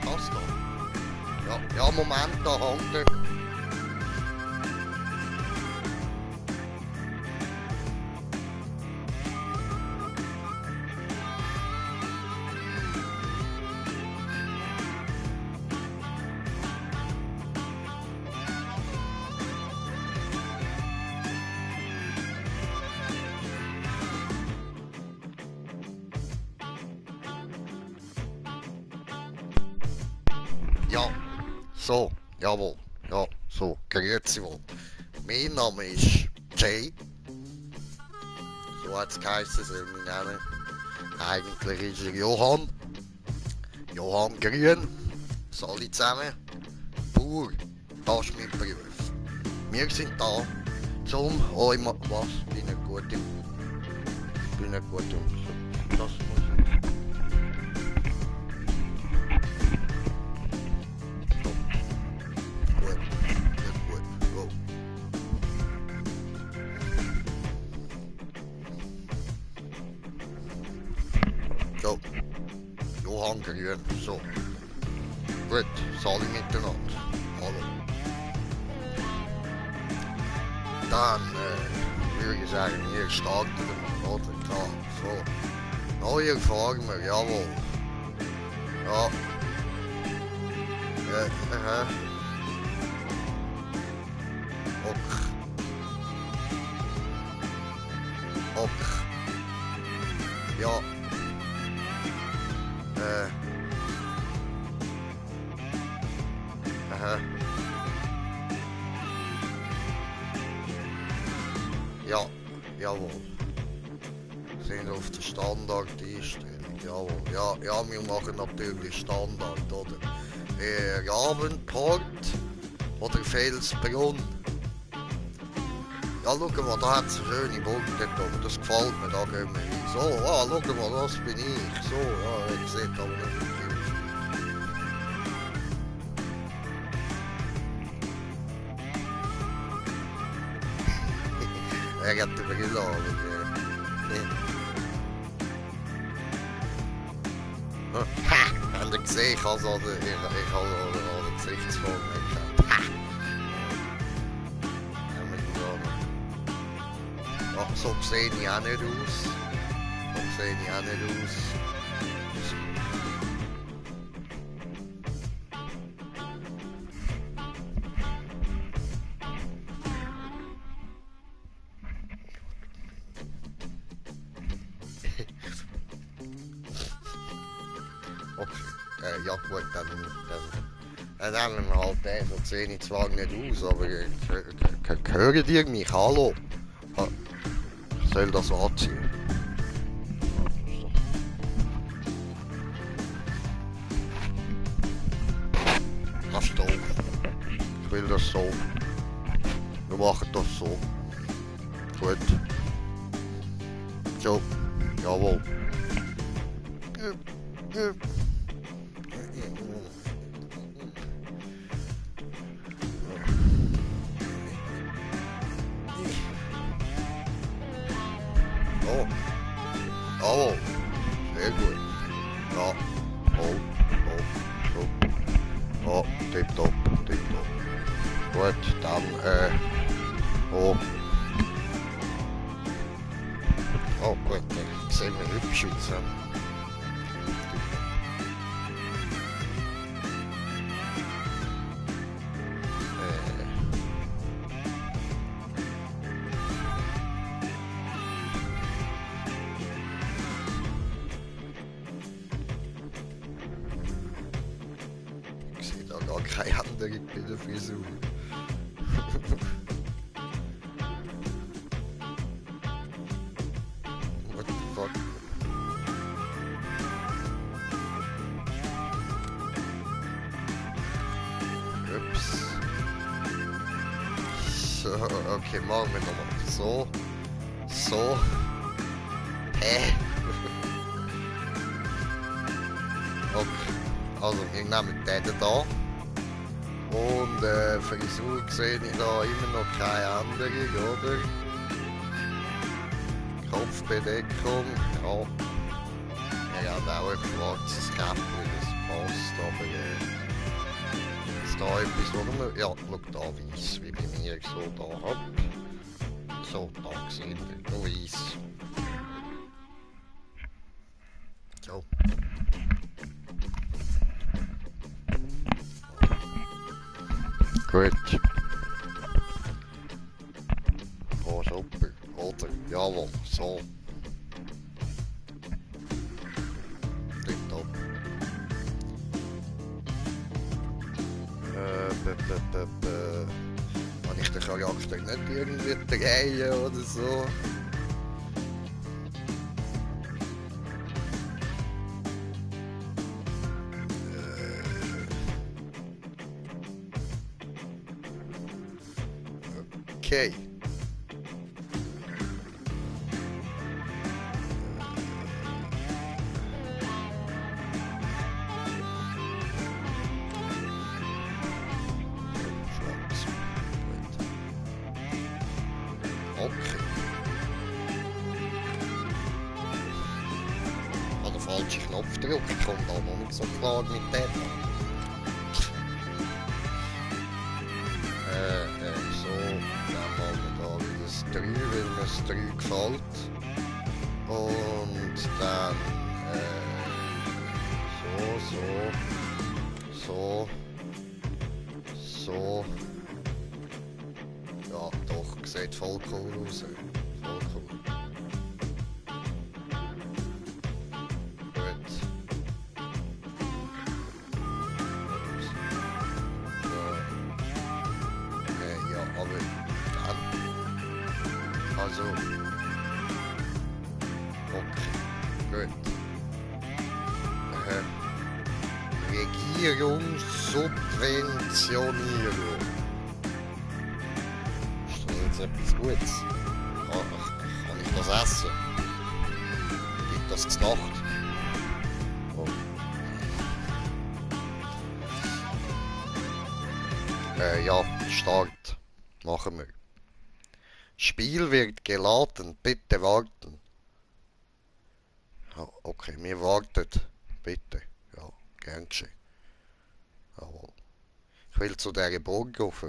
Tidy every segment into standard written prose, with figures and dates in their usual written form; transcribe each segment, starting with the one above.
das da. Ja, ja, Moment, da hängt er. Ja, so, jawohl. Ja, so, grüezi wohl. Mein Name ist Jay. So hat es geheißen, soll ich mich nennen. Eigentlich ist er Johann. Johann Grün. Das alle zusammen. Bauer. Das ist mein Beruf. Wir sind da, euch mal... Was? Bin nicht gut im... Bin nicht gut im... Das muss ich... Gut, nicht gut. Go. So. Johann Grün. So. Gut, alle miteinander. Hallo. Dann würde ich sagen, wir starten mal, oder? Klar, so. Neue Erfahrungen, jawohl. Ja. Aha. Ok. Ok. Ja. Aha. Ja, jawohl. Sind auf der Standardeinstellung, jawohl. Ja, ja, wir machen natürlich Standard, oder? Rabenport oder Felsbrunn. Ja, schau mal, da hat es eine schöne Burg dort. Das gefällt mir, da gehen wir rein. So, schau mal, das bin ich. So, ja, ich sehe aber nicht viel. Er hat die Brille an. Habt ihr gesehen, ich habe so den Gesichtsform nicht gehabt. Ach, so sehe ich auch nicht aus. So sehe ich auch nicht aus. Okay, ja gut, dann nehmen wir halt den, so sehe ich zwar nicht aus, aber hören die mich? Hallo? Ich soll das anziehen? Lass doch. Ich will das so. Wir machen das so. Gut. So. Jawohl. Oh. Oh. Sehr gut. Ja. Oh. Oh. So. Oh. Tipptopp. Tipptopp. Gut, dann, oh. Oh gut, dann sehen wir hübsch aus. Ich sehe da gar keine andere in der Frisur. What the fuck? Ups. So, okay, machen wir nochmal. So. So. Hä? Okay. Also, wir nehmen den da. Und Frisur sehe ich da immer noch keine andere, oder? Kopfbedeckung, ja. Er hat auch ein schwarzes Käppchen, das passt, aber jetzt da etwas, wo wir... Ja, schau da, weiss, wie bei mir so da hab. So, da gesehen, noch weiss. So. Gut. Oh, super. Oder? Jawohl, so. Tipptopp. Kann ich den Charakter nicht irgendwie drehen oder so? Okay. Schwarz. Gut. Okay. Ich habe den falschen Knopf gedrückt, ich komme da noch nicht so klar mit dem. So, dann machen wir da wieder das 3, weil mir das 3 gefällt. Und dann, so. Ja, doch, sieht voll cool aus. Voll cool. Gut. Ja, aber dann. Also. Okay. Gut. Regierungssubventionierung. Ist das jetzt etwas Gutes? Kann ich das essen? Gibt das zur Nacht? Oh. Ja, Start. Machen wir. Spiel wird geladen. Bitte warten. Ja, okay, wir warten. Bitte. Ja, gern geschehen. Jawohl. Ich will zu dieser Burg rauf.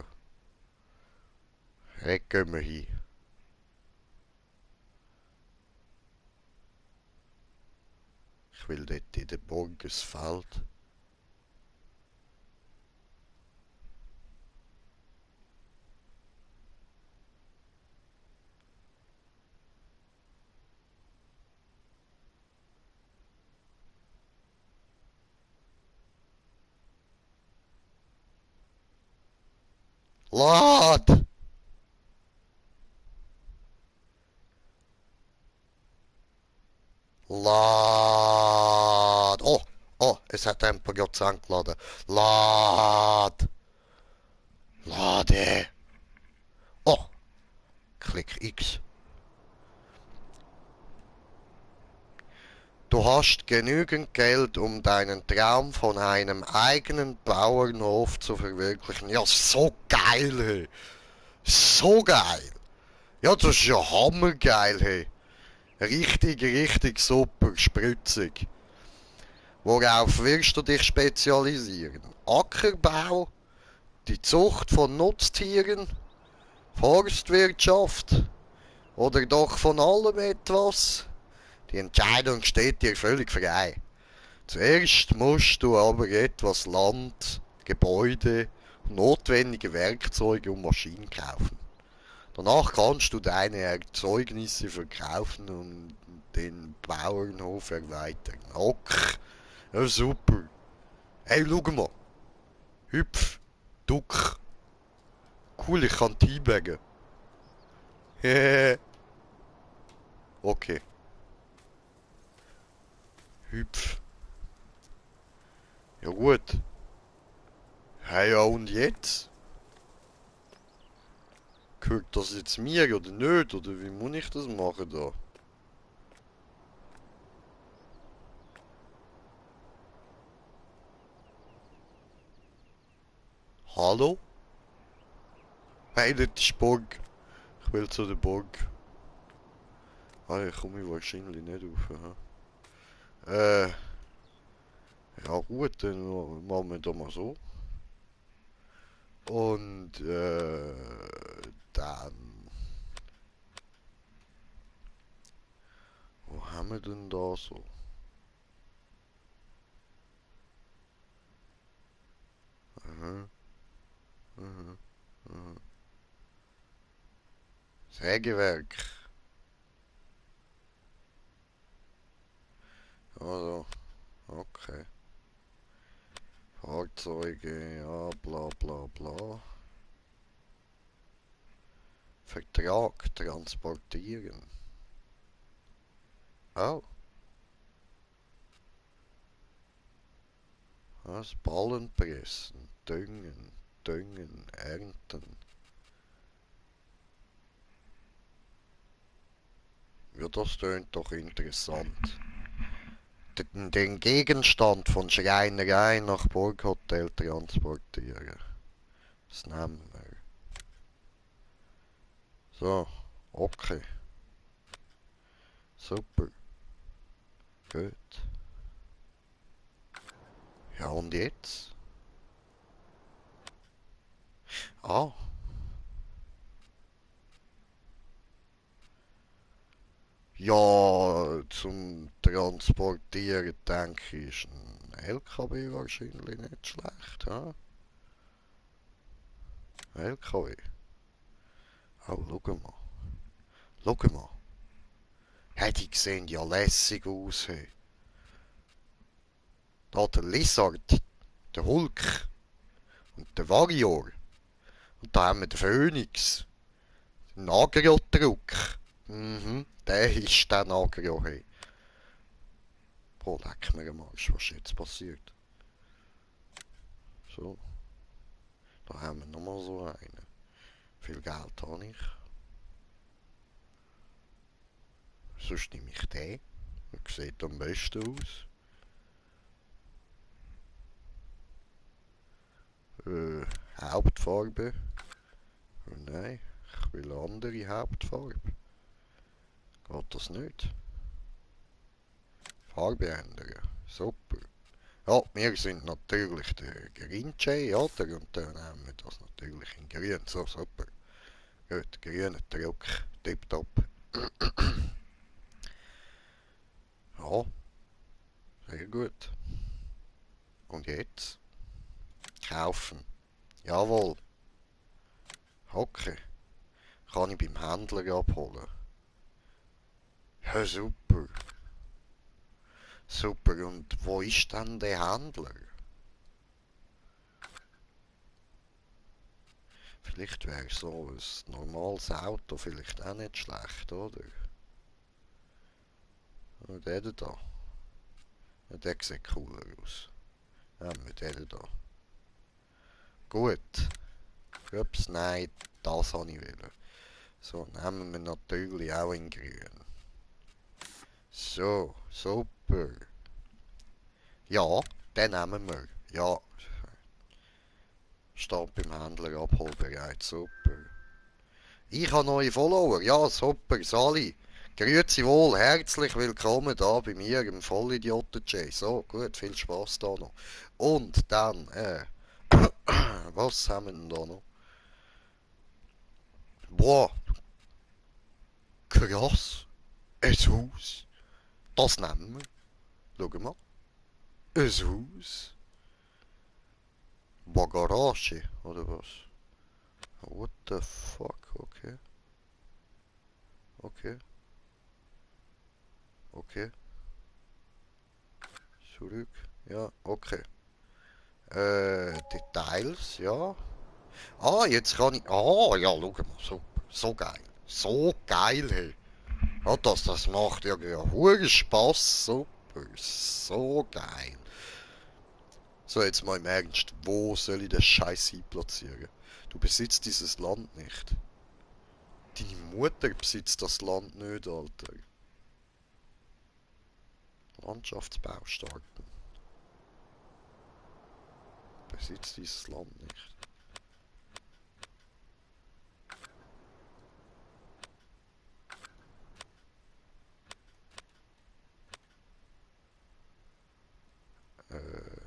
Dort gehen wir hin. Ich will dort in der Burg ins Feld. Lad! Lad! Oh! Oh, es hat ein paar Gott angeladen. Lad! Lade! Oh! Klick X. Du hast genügend Geld, um deinen Traum von einem eigenen Bauernhof zu verwirklichen. Ja, so geil, hey. So geil. Ja, das ist ja hammergeil, hey. Richtig super, spritzig. Worauf willst du dich spezialisieren? Ackerbau, die Zucht von Nutztieren, Forstwirtschaft oder doch von allem etwas? Die Entscheidung steht dir völlig frei. Zuerst musst du aber etwas Land, Gebäude, notwendige Werkzeuge und Maschinen kaufen. Danach kannst du deine Erzeugnisse verkaufen und den Bauernhof erweitern. Okay, ja, super. Hey, schau mal. Hüpf, duck. Cool, ich kann teabaggen. Hehehe. Okay. Hüpf. Ja gut. Hey, ja und jetzt? Gehört das jetzt mir oder nicht? Oder wie muss ich das machen da? Hallo? Hey, das ist die Burg. Ich will zu der Burg. Ah, ich komme wahrscheinlich nicht rauf. Ja gut, dann machen wir da mal so. Und dann, wo haben wir denn da so? Aha, aha, aha. Sägewerk. Also, okay. Fahrzeuge, ja, bla bla bla. Vertrag transportieren. Oh, was? Ballen pressen, düngen, düngen, ernten. Ja, das tönt doch interessant. Den Gegenstand von Schreinerei nach Burghotel transportieren. Das nehmen wir. So, okay, super, gut. Ja, und jetzt? Ah, ja, zum Transportieren denke ich, ist ein LKW wahrscheinlich nicht schlecht, ha? LKW. Oh, schau mal. Schau mal. Hey, die sehen ja lässig aus, hey. Da der Lizard, der Hulk und der Warrior. Und da haben wir den Phoenix. Den Agro-Druck. Mhm, der ist der Agro, hey. Boah, leck mir am Arsch, was ist jetzt passiert? So, da haben wir nochmal so einen. Viel Geld habe ich. Sonst nehme ich den. Der sieht am besten aus. Hauptfarbe. Oh nein, ich will eine andere Hauptfarbe. Geht das nicht? Farbe ändern. Super. Ja, wir sind natürlich der Green-Jay, oder? Und dann nehmen wir das natürlich in grün. So, super. Gut, grüner Druck. Tipptopp. Ja, sehr gut. Und jetzt? Kaufen. Jawohl. Okay. Kann ich beim Händler abholen. Ja, super. Super. Und wo ist denn der Händler? Vielleicht wäre so ein normales Auto vielleicht auch nicht schlecht, oder? Und der da. Ja, der sieht cooler aus. Ja, mit der da. Gut. Ups, nein, das habe ich wollen. So, nehmen wir natürlich auch in grün. So, super. Ja, den nehmen wir. Ja, steht beim Händler abholbereit. Super. Ich habe neue Follower. Ja, super. Sali. Grüezi wohl. Herzlich willkommen da bei mir im Vollidioten-Jay. So, gut. Viel Spaß da noch. Und dann, was haben wir denn da noch? Boah, krass. Ein Haus. Das nehmen wir. Schau mal. Ein Haus. Garage, oder was? What the fuck? Okay. Okay. Okay. Zurück. Ja, okay. Details, ja. Ah, jetzt kann ich. Ah, ja, schau mal, super. So geil. So geil, hey. Ja, das macht ja hure Spaß. Super. So geil. So, jetzt mal im Ernst. Wo soll ich den Scheiß platzieren? Du besitzt dieses Land nicht. Deine Mutter besitzt das Land nicht, Alter. Landschaftsbau starten. Besitzt dieses Land nicht. Äh,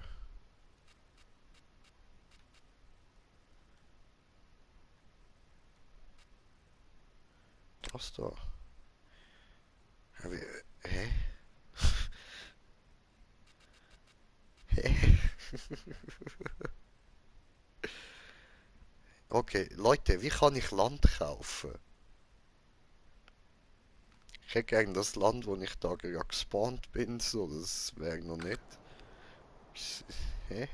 Was da? Hä? Hä? Okay, Leute, wie kann ich Land kaufen? Ich hätte gerne das Land, wo ich da gerade gespawnt bin, so, das wäre noch nicht. Hä?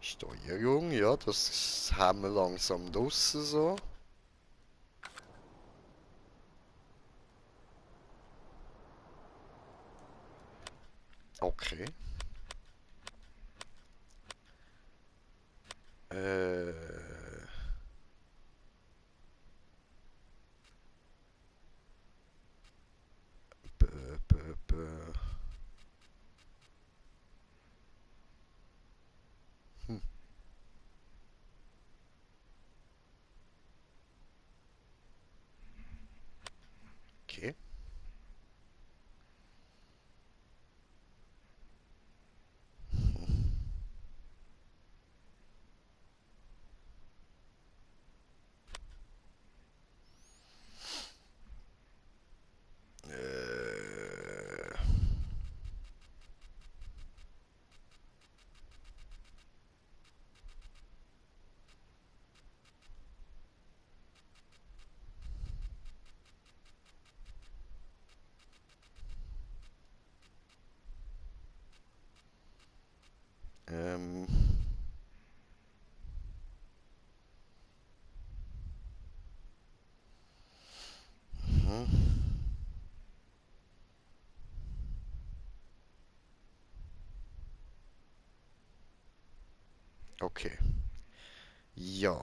Steuerung, ja, das haben wir langsam draussen so. Okay. Äh. B, b, b. Hm, okay. Äh. Ähm. Hm, okay. Ja,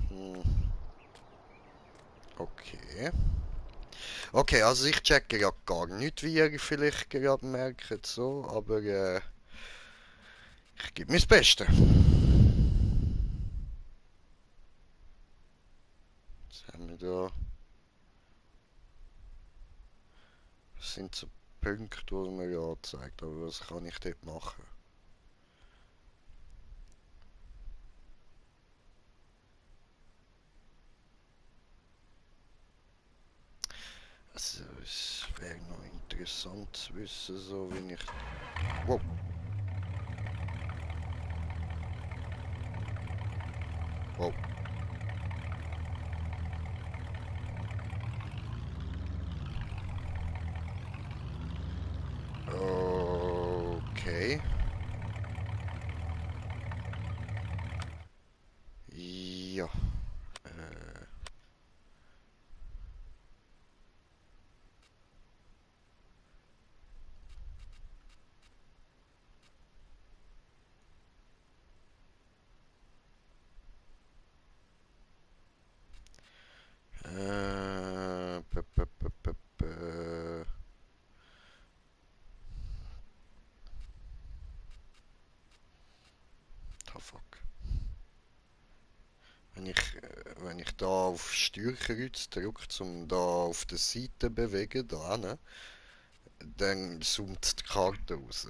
hm, okay. Okay, also ich checke ja gar nicht, wie ihr vielleicht gerade merkt, so, aber ich gebe mir das Beste. Was haben wir da? Das sind so Punkte, die mir ja anzeigt, aber was kann ich dort machen? Also, es wäre noch interessant zu wissen, so wie ich. Wow, wow. Okay. Ja. Äh, b. Ah, fuck. Wenn ich da auf Steuerkreuz drücke, um da auf der Seite bewegen, da hinten, dann zoomt die Karte raus.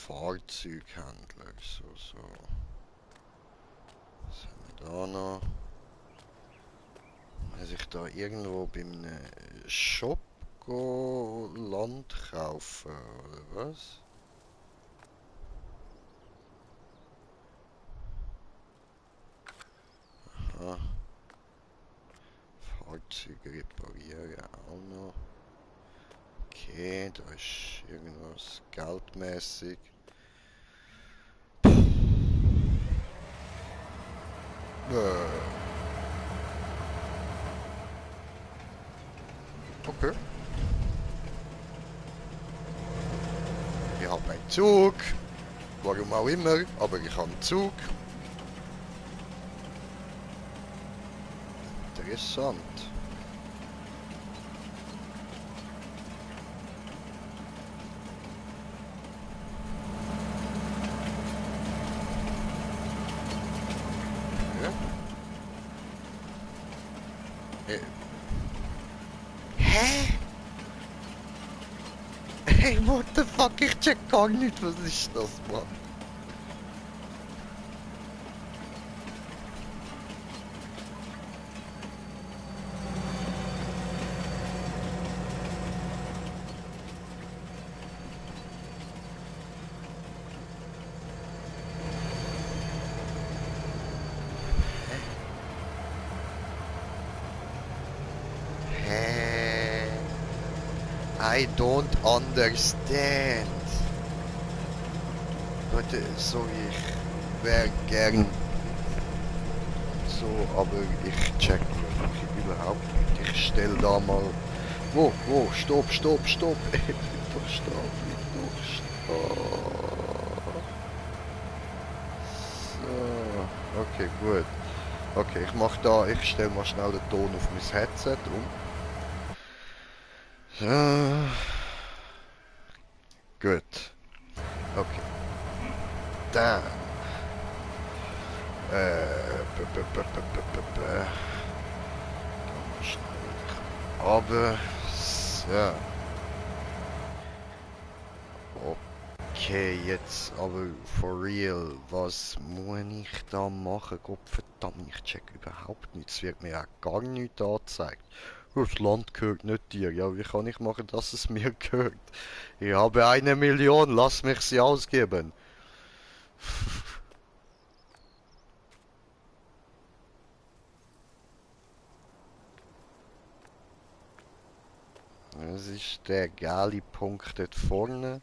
Fahrzeughändler. So. Was haben wir da noch? Muss ich da irgendwo bei einem Shop Land kaufen, oder was? Aha. Fahrzeuge reparieren auch noch. Okay, da ist irgendwas geldmäßig. Okay. Ich habe einen Zug. Warum auch immer, aber ich habe einen Zug. Interessant. Ja. Hä? Hey, what the fuck? Ich check gar nicht, was ist das, Mann? Hä? I don't understand. Leute, sorry, ich wäre gern so, aber ich check wirklich überhaupt nicht. Ich stell da mal... Wo? Stopp! Ich will doch stopp, So, okay, gut. Okay, ich stell mal schnell den Ton auf mein Headset um. So. Gut. Okay. Dann. Schnell. Aber. So. Okay, jetzt aber for real. Was muss ich da machen? Gottverdammt, ich check überhaupt nichts. Es wird mir auch gar nichts angezeigt. Das Land gehört nicht dir. Ja, wie kann ich machen, dass es mir gehört? Ich habe 1 Million, lass mich sie ausgeben. Das ist der geile Punkt dort vorne.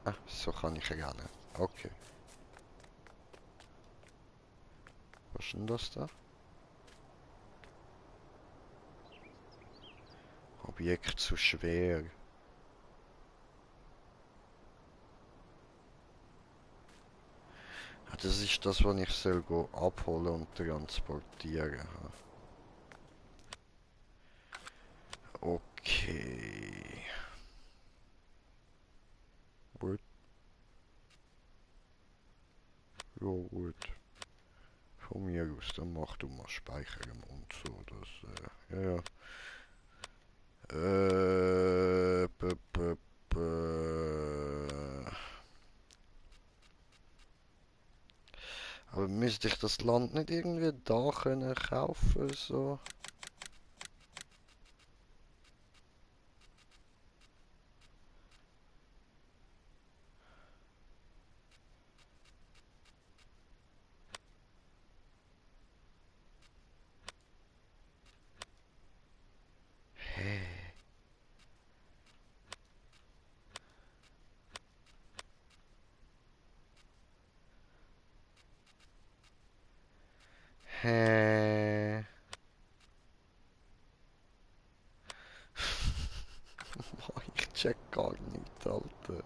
Ah, so kann ich rennen. Okay. Was ist denn das da? Objekt zu schwer. Ah, das ist das, was ich soll go abholen und transportieren. Okay. Gut. Ja, gut. Von mir aus, dann mach du mal speichern und so. Das, ja. B, b, b. Aber müsste ich das Land nicht irgendwie da können kaufen, so? Hä? Hä? Ich check gar nicht, Alter.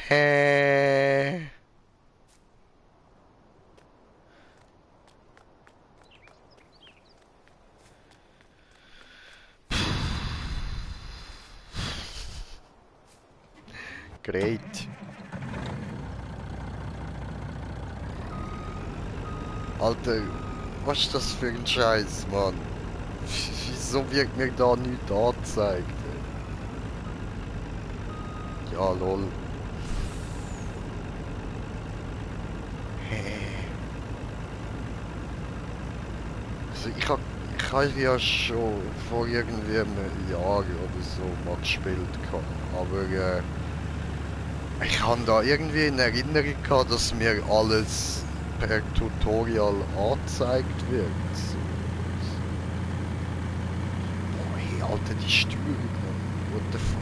Hä? Great. Alter, was ist das für ein Scheiß, Mann? Wieso wird mir da nichts angezeigt? Ja, lol. Also ich habe ja schon vor irgendwie einem Jahr oder so mal gespielt gehabt. Aber ich habe da irgendwie in Erinnerung gehabt, dass mir alles per Tutorial angezeigt wird. So. Boah, hey, Alter, die Steuerung, Mann. What the fuck?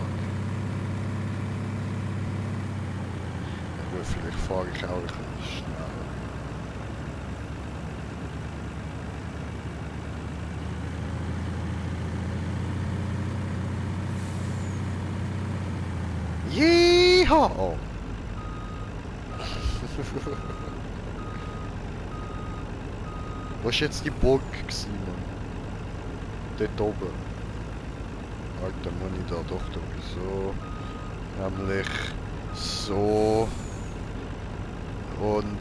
Ja, vielleicht fahre ich auch ein bisschen schneller. Yeehaw! Wo ist jetzt die Burg gewesen, Mann? Dort oben. Alter, muss ich da doch drüber. So. Nämlich so. Und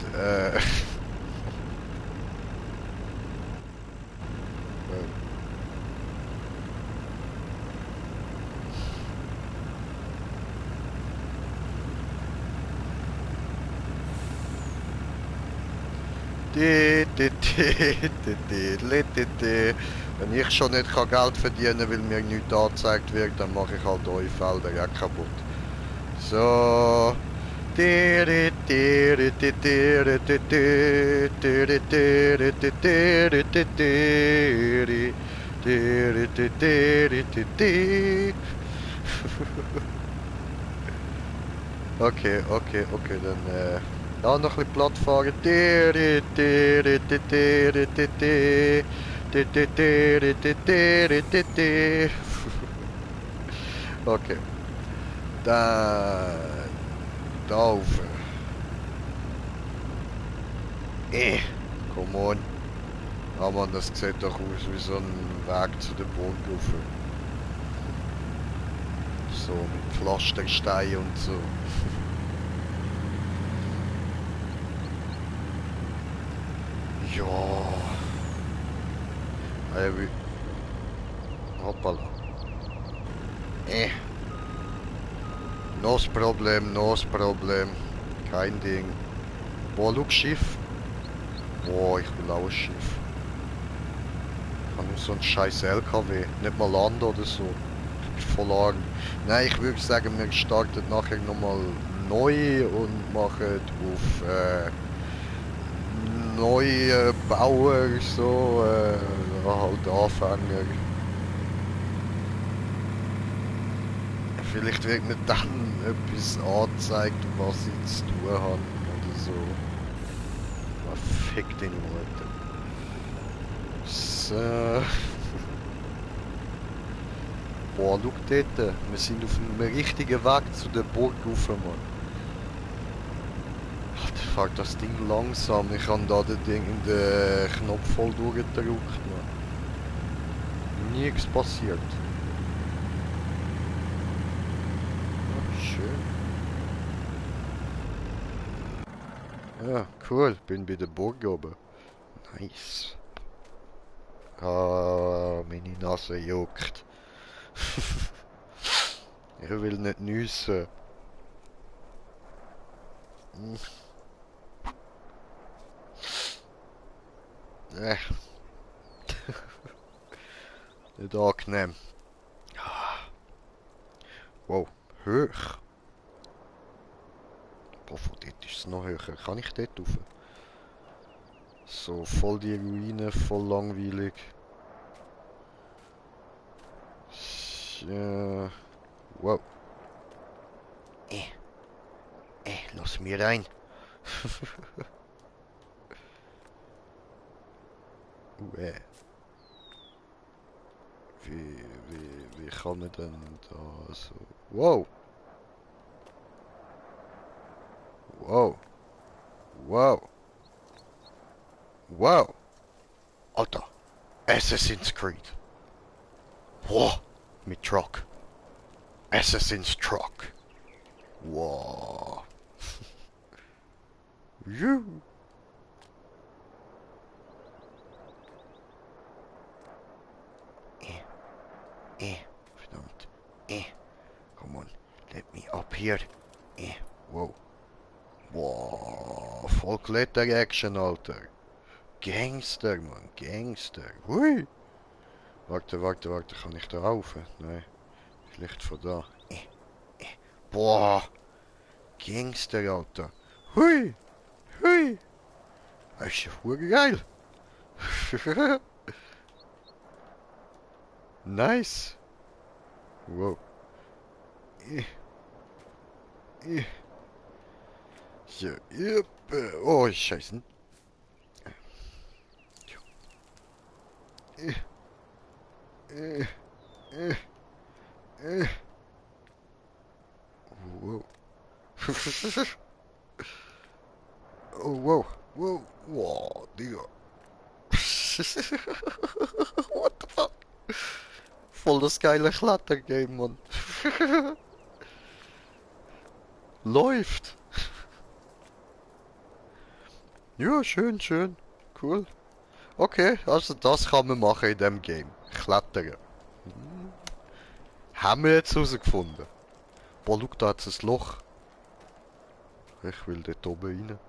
wenn ich schon nicht Geld verdienen kann, weil mir nichts angezeigt wird, dann mache ich halt eure Felder auch kaputt. So. Okay, dann da noch ein bisschen platt fahren. Okay, dann da rauf. Come on. Ah man, das sieht doch aus wie so ein Weg zu der Burg rauf. So mit Pflasterstein und so. Ja. Hoppala. No Problem. Kein Ding. Boah, schau, Schiff. Boah, ich will auch ein Schiff. Ich habe nur so einen scheiß LKW. Nicht mal Land oder so. Voll arm. Nein, ich würde sagen, wir starten nachher nochmal neu und machen auf neue Bauer, so halt Anfänger. Vielleicht wird mir dann etwas angezeigt, was ich zu tun habe oder so. Oh, fick deine Mutter. So. Boah, schau dort. Wir sind auf einem richtigen Weg zu der Burg rauf, Mann. Alter, fährt das Ding langsam. Ich habe da den Ding in den Knopf voll durchgedrückt, Mann. Nichts passiert. Schön. Ja, cool. Bin bei der Burg oben. Nice. Ah, meine Nase juckt. Ich will nicht nüssen. Nicht angenehm. Wow, hoch. Boah, von dort ist es noch höher. Kann ich dort rauf? So, voll die Ruine, voll langweilig. Wow. Lass mir rein. Wie kann man denn da so... Wow! Wow! Wow! Wow! Alter! Assassin's Creed! Wow! Mit Truck! Assassin's Truck! Wow. Juhu. Verdammt. Come on. Let me up here. Wow. Wow. Voll Kletter-Action, Alter. Gangster, Mann. Gangster. Hui. Warte. Kann ich da rauf? Nein. Vielleicht von da. Boah. Gangster, Alter. Hui. Das ist ja verdammt geil. Nice. Wow. So, yep. Oh, Scheiße. Wow. Oh, wow. Wow, Digga. What the fuck? Voll das geile Klettergame, Mann. Läuft. Ja, schön. Cool. Okay, also das kann man machen in dem Game. Klettern. Haben wir jetzt herausgefunden. Boah, schau, da hat es ein Loch. Ich will dort oben rein.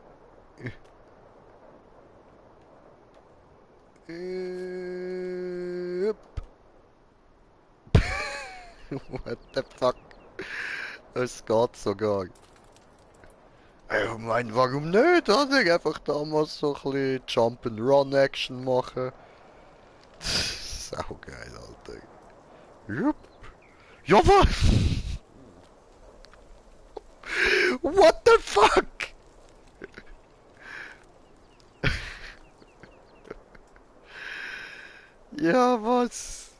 What the fuck? Es geht sogar. Ich meine, warum nicht, oder? Einfach damals so ein bisschen Jump-and-Run-Action machen. Sau geil, Alter. Jupp. Ja, was? What the fuck? Ja, was?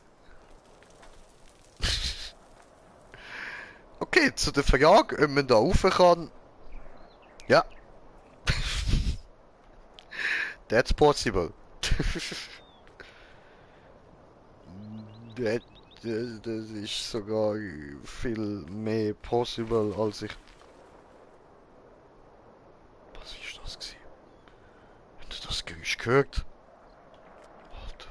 Okay, zu der Frage, ob man da rauf kann. Ja. That's possible. Das, das ist sogar viel mehr possible als ich. Was ist das gewesen? Habt ihr das Geräusch gehört? Alter.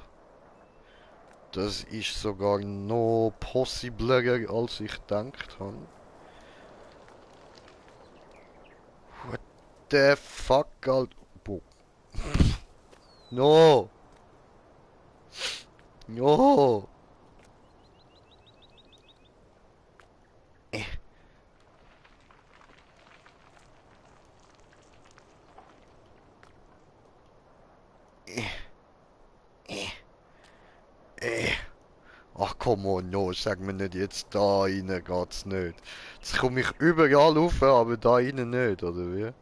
Das ist sogar noch possibler als ich gedacht habe. What the fuck, Alter? Boah. No! No! Ach komm on, no, sag mir nicht, jetzt da rein geht's nicht. Jetzt komme ich überall rauf, aber da rein nicht, oder wie?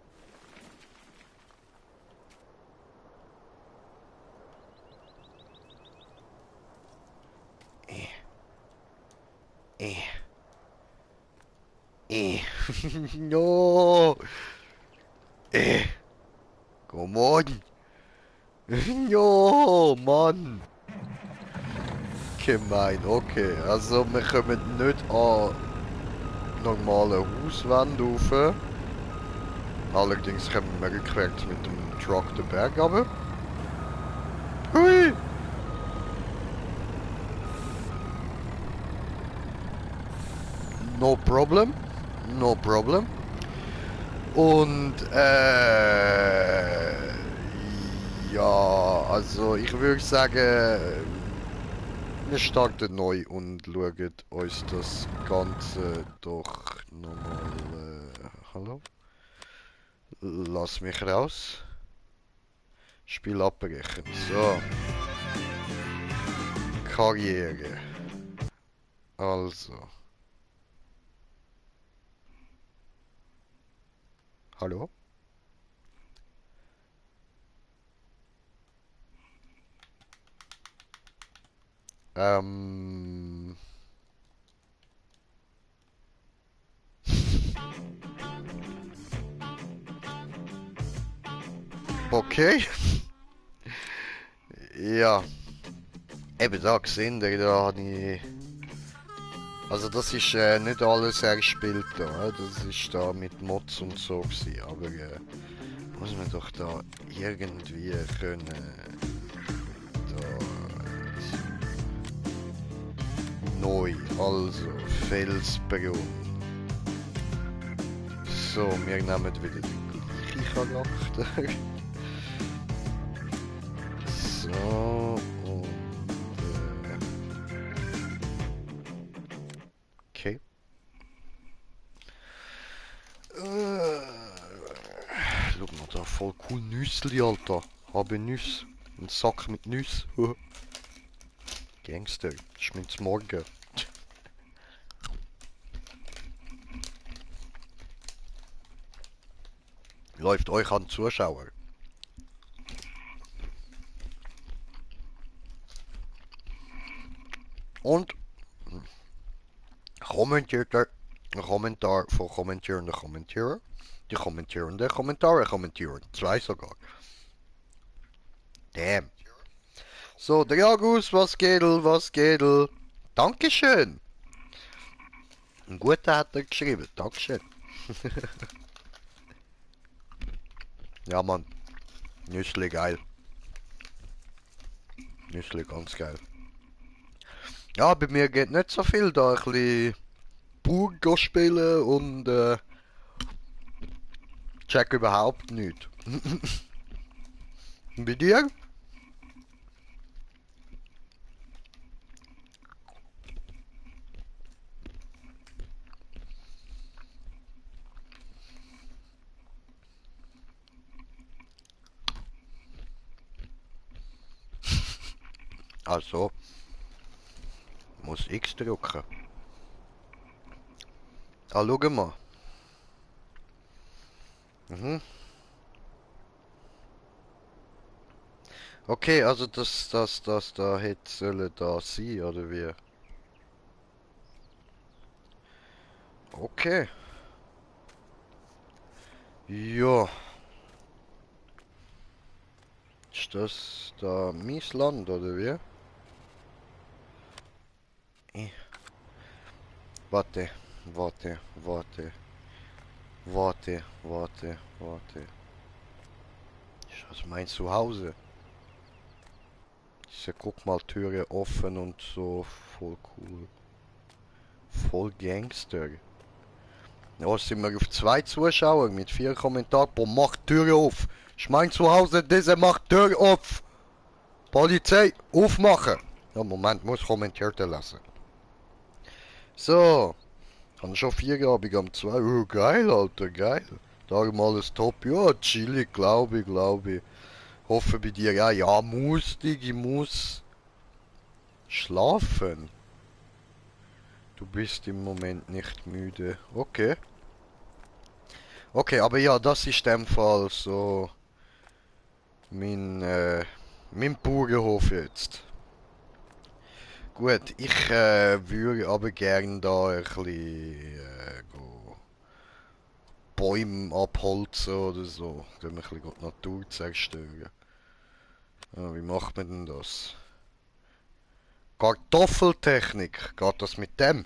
No! Come on! No, Mann! Gemein, okay. Also wir kommen nicht an normale Hauswände rauf. Allerdings kommen wir rückwärts mit dem Truck den Berg runter. Hui! No problem. No problem. Und ja, also ich würde sagen, wir starten neu und schauen uns das Ganze doch nochmal. Hallo? Lass mich raus. Spiel abbrechen. So. Karriere. Also. Hallo? Ähm. Okay. Ja. Eben da gesehen, da habe ich Also das ist nicht alles erspielt da, das ist da mit Mods und so gewesen, aber muss man doch da irgendwie können da neu, also Felsbrunn. So, wir nehmen wieder den gleichen Charakter. So, und okay. Schau mal da, voll cool Nüssli, Alter. Habe Nüsse. Ein Sack mit Nüsse. Gangster, das ist mein Morgen. Läuft euch an Zuschauer. Und kommentiert er een Kommentar voor kommentierende Kommentierer. Die kommentierende Kommentare kommentieren. Zwei sogar. Damn. So, Dragus, was geht, was geht? Dankeschön. Ein guter hat er geschrieben. Dankeschön. Ja, Mann. Nüssli geil. Nüssli ganz geil. Ja, bei mir geht nicht so viel da. Ein bisschen Burger spielen und check überhaupt nicht. Bei dir? Also, muss X drücken. Ah, schau mal. Mhm. Okay, also das da hätte sollen da sein, oder wie? Okay. Ja. Ist das da mein Land, oder wie? Eh, Warte, warte, warte, warte, warte, warte. Ist das mein Zuhause? Diese, guck mal, Türe offen und so, voll cool. Voll Gangster. Ja, sind wir auf 2 Zuschauer mit 4 Kommentaren. Boah, mach die Tür auf. Ist mein Zuhause, diese macht die Tür auf. Polizei, aufmachen. Ja, Moment, muss kommentiert lassen. So, haben schon 4 Abend am 2. Oh, geil, Alter, geil. Darum alles top. Ja, chillig, glaube ich, glaube ich. Hoffe bei dir, ja, ja, ich muss schlafen. Du bist im Moment nicht müde. Okay. Okay, aber ja, das ist in dem Fall so mein, mein Bauernhof jetzt. Gut, ich würde aber gern da ein bisschen go Bäume abholzen oder so. Dann ein bisschen die Natur zerstören. Ja, wie macht man denn das? Kartoffeltechnik, geht das mit dem?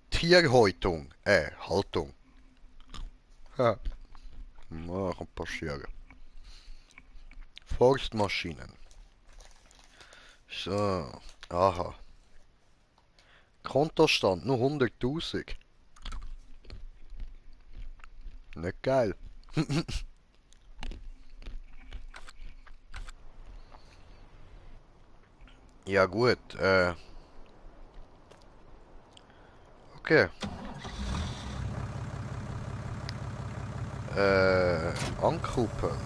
Tierhäutung, Haltung. Ja, kann passieren. Forstmaschinen. So, aha. Kontostand nur 100.000. Nicht geil. Ja gut, okay. Ankuppeln.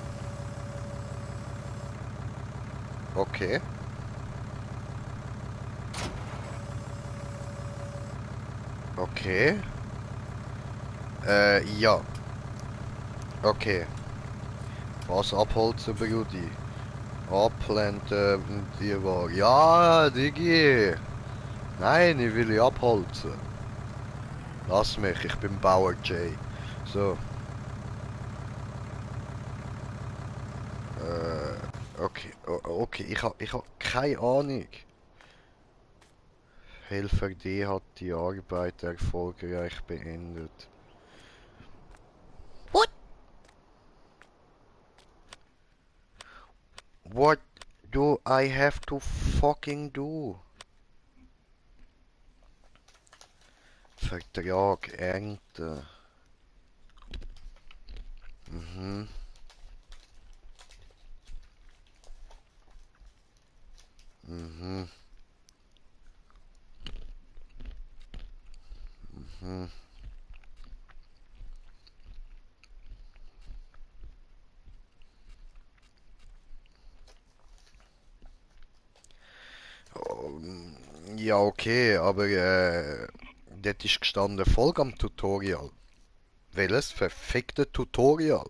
Okay. Okay. Ja. Okay. Was abholzen, Brudi? Abblenden, die war. Ja, Digi. Nein, ich will abholzen. Lass mich, ich bin Bauer J. So. Okay, okay, ich hab keine Ahnung. Helfer D hat die Arbeit erfolgreich beendet. What? What do I have to fucking do? Vertrag Ernte. Mhm. Mhm. Mhm. Ja, okay, aber dort ist gestanden Folge am Tutorial. Welches verfickte Tutorial?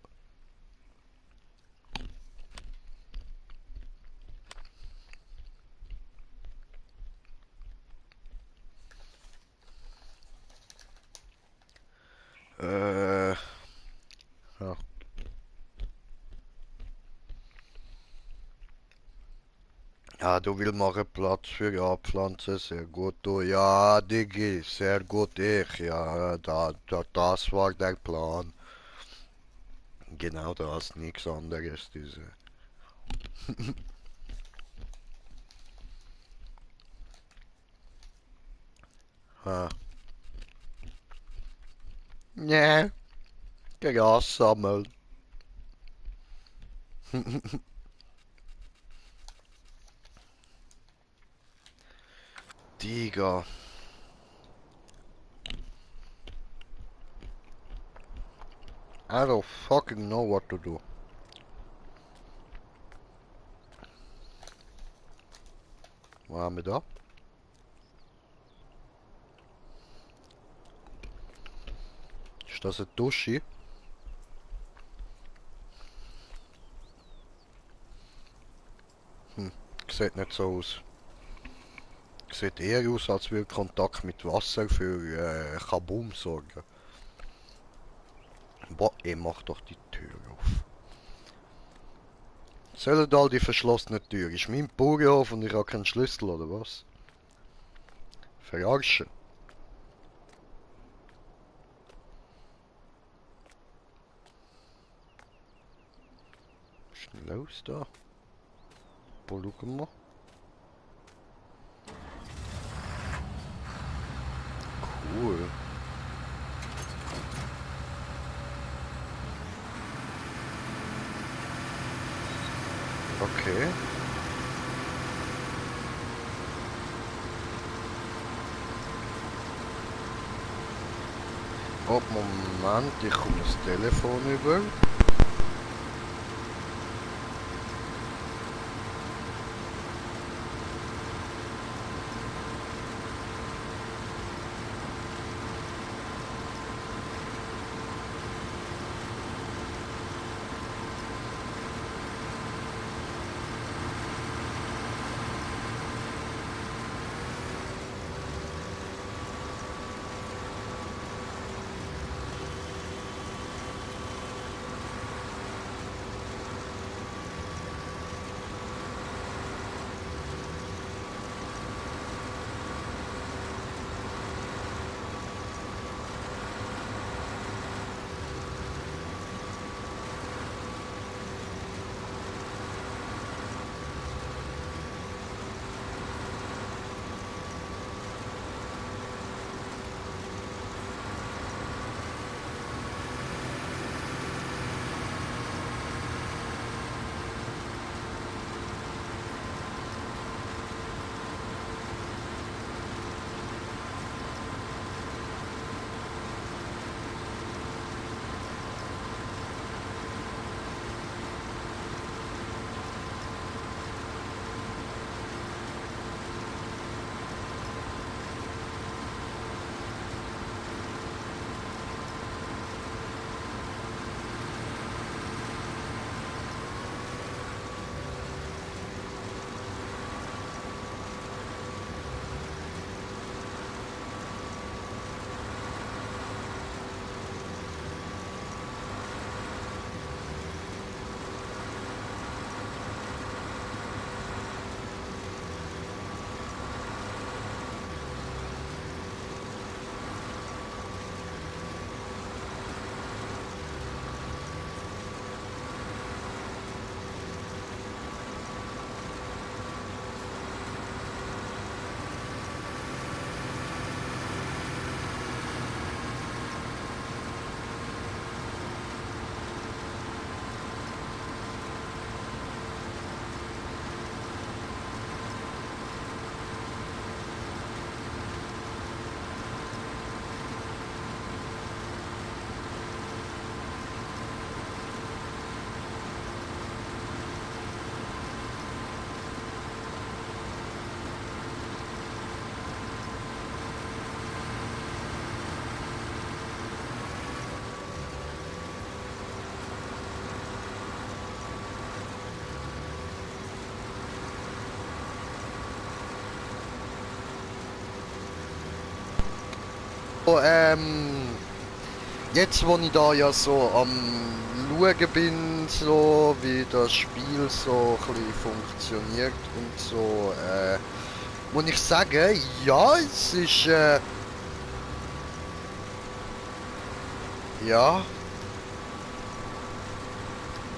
Ja. Ja, du willst machen Platz für Anpflanzen, sehr gut. Du, ja, Digi, sehr gut, ich, ja, das war der Plan. Genau das, nichts anderes, diese. Ha. Nee, Gras sammeln. Digga. I don't fucking know what to do. Was haben wir da? Ist das eine Dusche? Hm, sieht nicht so aus. Sieht eher aus, als würde Kontakt mit Wasser für Kaboom sorgen. Boah, mach doch die Tür auf. Sollen all die verschlossene Tür? Ist mein Bauernhof und ich habe keinen Schlüssel, oder was? Verarschen. Was ist denn los da? Wo schauen wir? Cool. Okay. Oh, Moment, ich komme das Telefon über. Jetzt, wo ich da ja so am Schauen bin, so wie das Spiel so ein bisschen funktioniert und so, muss ich sagen, ja, es ist, ja,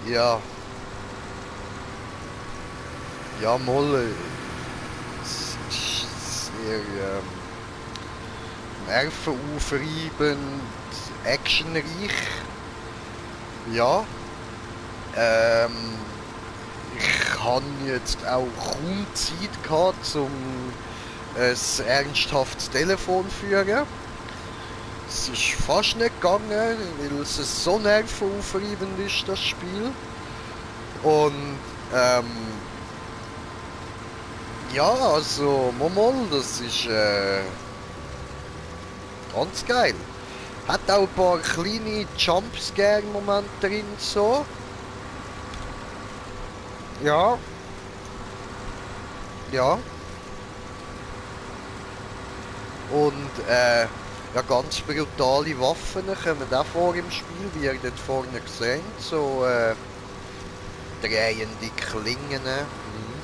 ja, ja, mal, es ist sehr, nervenaufreibend, actionreich, ja, ähm, ich habe jetzt auch kaum Zeit gehabt, um ein ernsthaftes Telefon zu führen. Es ist fast nicht gegangen, weil es so nervenaufreibend ist, das Spiel. Und ja, also mal, das ist ganz geil. Hat auch ein paar kleine Jumpscare-Momente drin, so. Ja, ja. Und ja, ganz brutale Waffen kommen auch vor im Spiel, wie ihr dort vorne gesehen, so drehende Klingen. Mhm.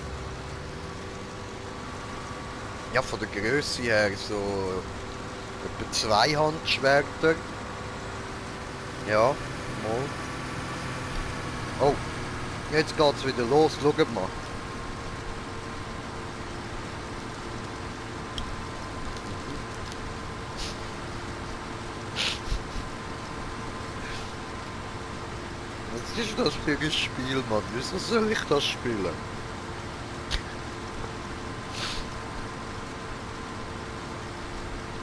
Ja, von der Größe her so etwa Zweihandschwerter. Ja, mal. Oh, jetzt geht's wieder los, schaut mal. Was ist das für ein Spiel, Mann? Wieso soll ich das spielen?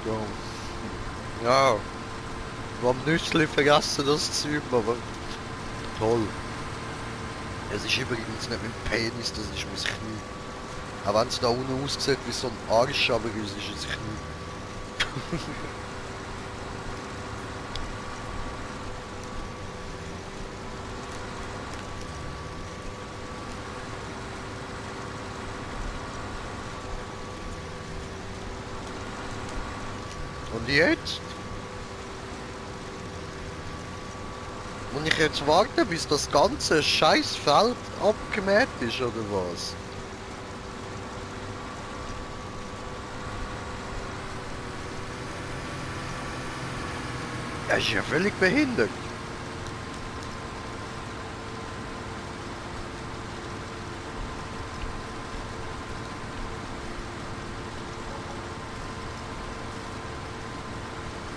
Ja, ja, am Nüssli vergessen das Zeug, aber toll. Es ist übrigens nicht mein Penis, das ist mein Knie. Auch wenn es da unten aussieht wie so ein Arsch, aber es ist ein Knie. Und jetzt? Muss ich jetzt warten, bis das ganze Scheißfeld abgemäht ist, oder was? Er ist ja völlig behindert.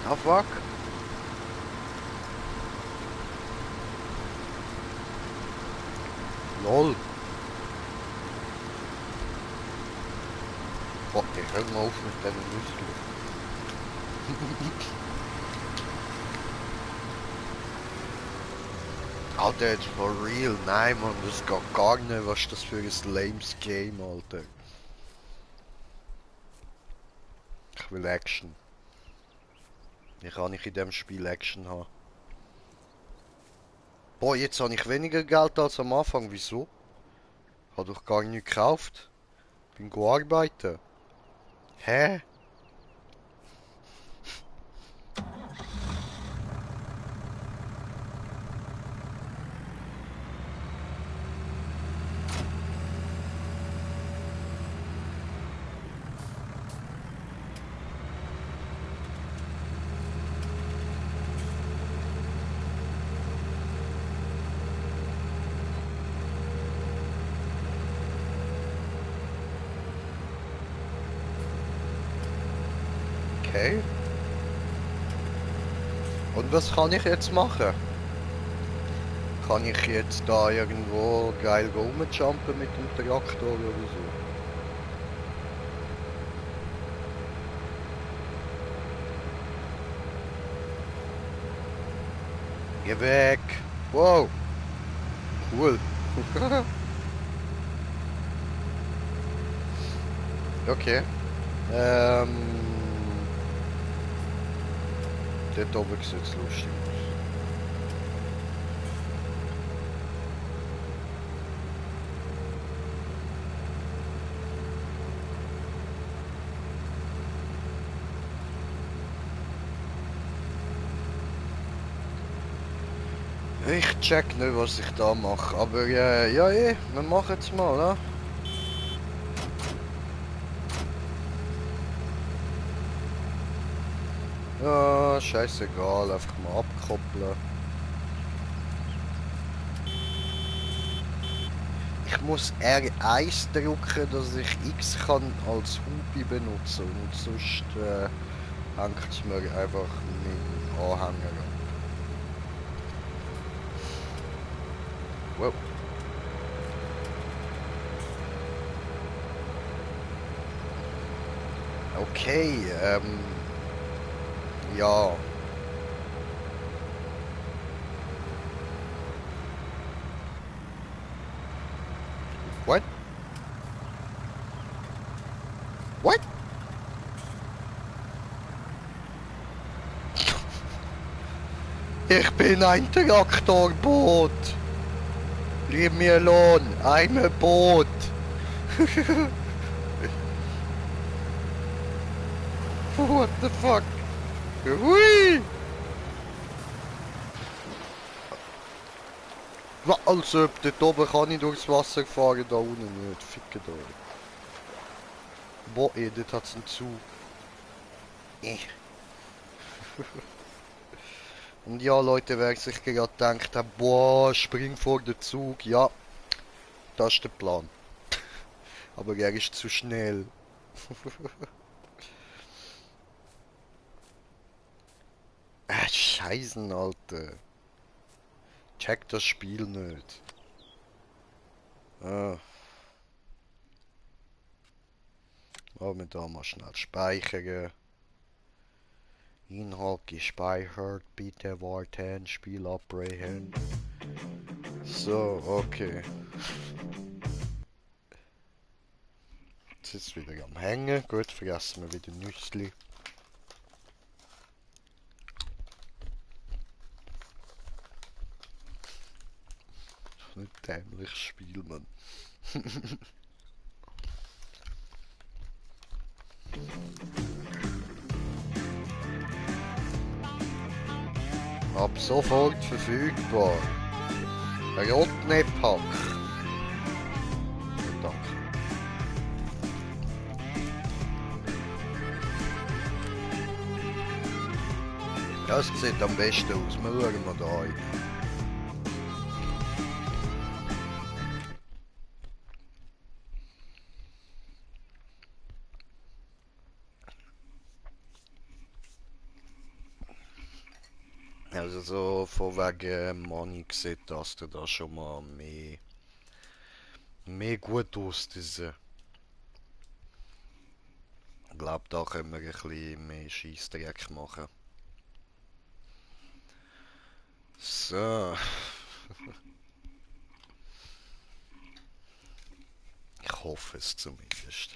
Ah, fuck. Lol. Boah, ich hör mal auf mit deinen Muskeln. Alter, jetzt for real. Nein, Mann, das geht gar nicht. Was ist das für ein lames Game, Alter? Ich will Action. Ich kann nicht in dem Spiel Action haben. Boah, jetzt habe ich weniger Geld als am Anfang. Wieso? Ich habe doch gar nichts gekauft. Bin arbeiten. Hä? Okay. Und was kann ich jetzt machen? Kann ich jetzt da irgendwo geil rumjumpen mit dem Traktor oder so? Geh weg! Wow! Cool! Okay. Dort oben sieht es lustig aus. Ich check nicht, was ich da mache, aber ja, wir machen es mal, ne? Ja, scheißegal, einfach mal abkoppeln. Ich muss R1 drücken, dass ich X kann als Hupe benutzen und sonst hängt es mir einfach meinen Anhänger ab. Wow. Okay, ja. What? What? Ich bin ein Traktorboot. Leave me alone. I'm a boat. What the fuck? Hui! Also, dort oben kann ich durchs Wasser fahren, da unten nicht. Ficke da. Boah, dort hat's einen Zug. Und ja, Leute, wer sich gerade denkt, boah, spring vor den Zug. Ja, das ist der Plan. Aber er ist zu schnell. Scheißen, Alter. Check das Spiel nicht. Ah, wollen wir da mal schnell speichern. Inhalt gespeichert, bitte warten, Spiel abbrechen. So, okay. Jetzt ist es wieder am Hängen. Gut, vergessen wir wieder Nüssli. Ein dämliches Spiel, Mann. Ab sofort verfügbar. Rotnepack. Danke. Das sieht am besten aus. Wir schauen mal da rein. Also so von wegen Money sieht das da schon mal mehr gut aus. Diese. Ich glaube, da können wir ein bisschen mehr Scheissdreck machen. So. Ich hoffe es zumindest.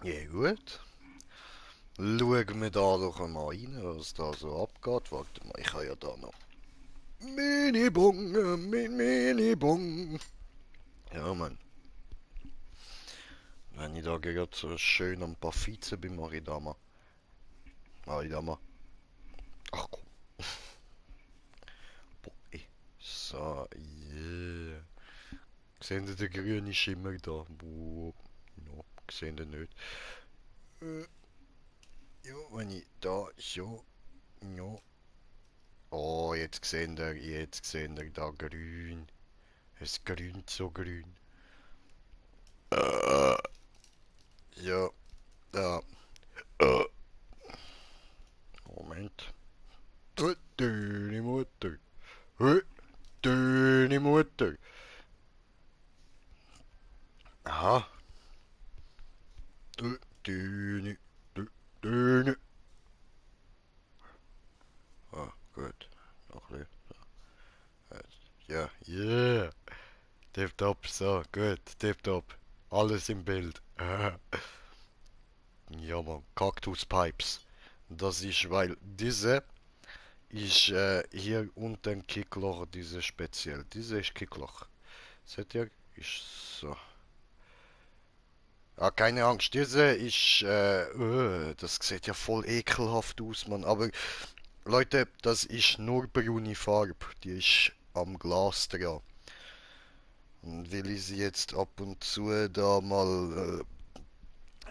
Ja gut. Schauen wir da doch mal rein, was da so abgeht. Warte mal, ich habe ja da noch Minibong, Minibong. Ja, Mann. Wenn ich da gerade so schön ein paar Vize bin, mache ich da mal. Mache ich da mal. Ach komm. Boah, so, yeah. Sehen Sie den grünen Schimmer da? Boah. No, sehen Sie nicht. Ja, wenn ich da so. Ja. Oh, jetzt sehen Sie da grün. Es grünt so grün. Ja, da. Moment. Deine Mutter. Deine Mutter. Aha. Deine. Deine. Ah, gut. Noch ein bisschen. Ja, yeah. Tipptopp, so, gut, tipptopp. Alles im Bild. Ja, man, Cactus Pipes. Das ist, weil diese ist hier unten Kickloch, diese speziell. Diese ist Kickloch. Seht ihr? Ist so. Ah, keine Angst, diese ist, das sieht ja voll ekelhaft aus, Mann. Aber Leute, das ist nur braune Farbe. Die ist am Glas dran. Und will ich sie jetzt ab und zu da mal.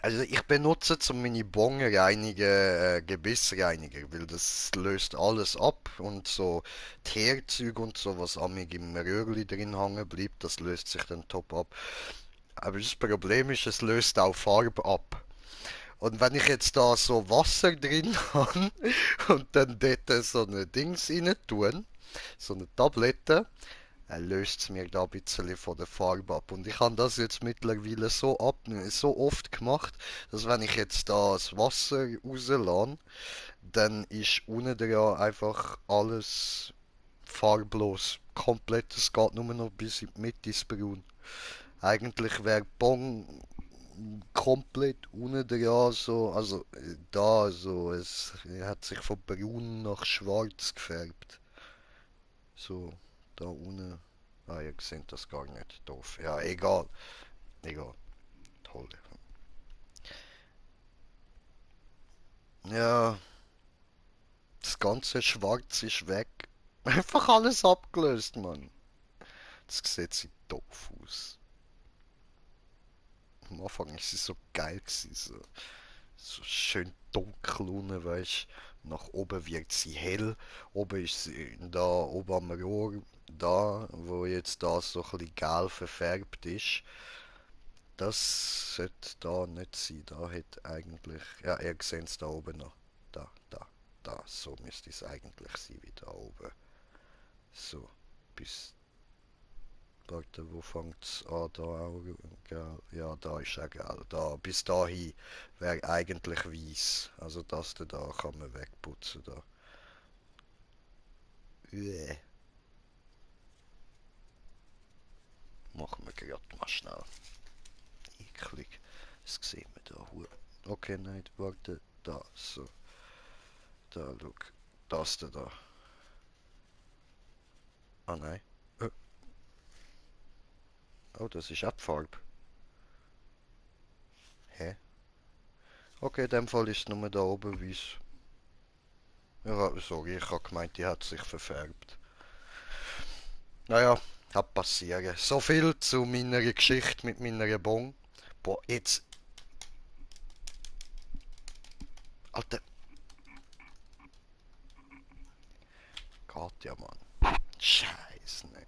Also ich benutze zum meine Bon reinigen Gebissreiniger, weil das löst alles ab und so Teerzeug und so, was amig im Röhrli drin hängen bleibt, das löst sich dann top ab. Aber das Problem ist, es löst auch Farbe ab. Und wenn ich jetzt da so Wasser drin habe und dann dort so eine Dings rein tun, so eine Tablette, löst es mir da ein bisschen von der Farbe ab. Und ich habe das jetzt mittlerweile so oft gemacht, dass wenn ich jetzt da das Wasser rauslasse, dann ist unten dran einfach alles farblos. Komplett, es geht nur noch bis in die Mitte ins Braun. Eigentlich wäre Bon komplett unten dran so, also da so, es hat sich von braun nach schwarz gefärbt. So, da unten. Ah, ihr seht das gar nicht. Doof. Ja, egal. Egal. Toll. Ja, das ganze Schwarz ist weg. Einfach alles abgelöst, Mann. Das sieht so doof aus. Am Anfang ist es so geil gewesen, so schön dunkel unten, weißt du. Nach oben wird sie hell. Oben ist sie da, oben am Rohr, da, wo jetzt da so ein bisschen gelb verfärbt ist. Das sollte da nicht sein. Da hätte eigentlich. Ja, ihr seht es da oben noch. Da. So müsste es eigentlich sein, wie da oben. So. Bis. Warte, wo fängt es an? Da auch. Gell? Ja, da ist auch gel. Da. Bis dahin wäre eigentlich weiß. Also das da kann man wegputzen. Da. Uäh. Machen wir gerade mal schnell. Eklig. Das sieht man da. Okay, nein, warte. Da, so. Da, look. Das da. Ah, nein. Äh, Oh, das ist auch die Farbe. Hä? Okay, in dem Fall ist es nur da oben weiß. Ja, sorry, ich habe gemeint, die hat sich verfärbt. Naja, hat passieren. So viel zu meiner Geschichte mit meiner Bon. Boah, jetzt. Alter, geht ja, Mann. Scheiße, ne.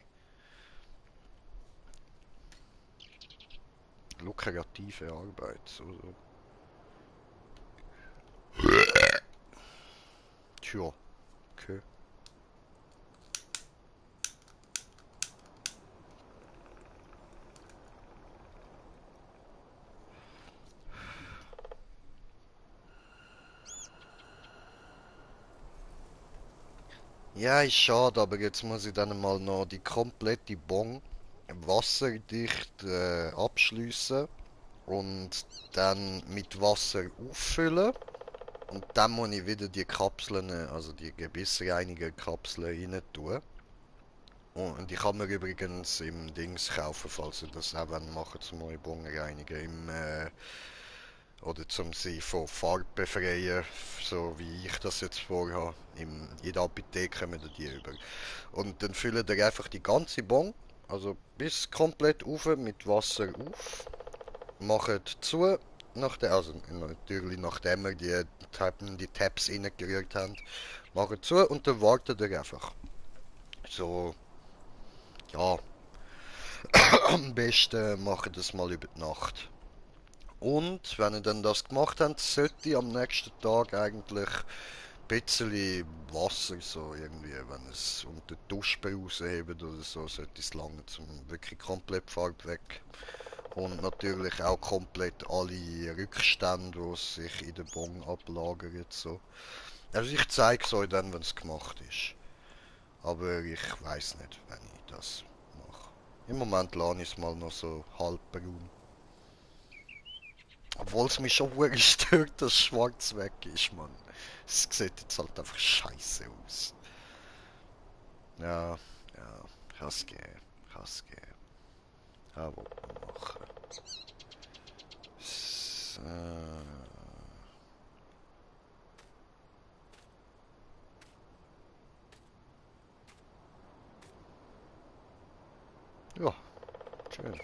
Lukrative Arbeit. So. Tja, okay. Ja, ist schade, aber jetzt muss ich dann mal noch die komplette Bon wasserdicht abschliessen und dann mit Wasser auffüllen. Und dann muss ich wieder die Kapseln, also die Gebissreiniger-Kapseln rein tun. Und die kann man übrigens im Dings kaufen, falls ihr das auch machen zum Bon reinigen. Oder zum sie von Farbe befreien, so wie ich das jetzt vorhabe. In der Apotheke kommen die über. Und dann füllt ihr einfach die ganze Bon, also bis komplett auf mit Wasser auf. Macht zu, also natürlich nachdem wir die Tabs reingerührt haben, macht zu und dann wartet ihr einfach. So, ja, am besten macht das mal über die Nacht. Und wenn ihr dann das gemacht habt, sollte ihr am nächsten Tag eigentlich ein bisschen Wasser, so irgendwie, wenn es unter die Dusche raushebt oder so, sollte es lange zum wirklich komplett Farbe weg. Und natürlich auch komplett alle Rückstände, die sich in der Bon ablagern. So. Also ich zeige es euch dann, wenn es gemacht ist. Aber ich weiß nicht, wenn ich das mache. Im Moment lasse ich es mal noch so halb braun. Obwohl es mich schon wirklich stört, dass schwarz weg ist, Mann. Es sieht jetzt halt einfach scheiße aus. Ja, ja, kann's geben. Kann's geben. Ja, was wir machen. So. Ja, schön.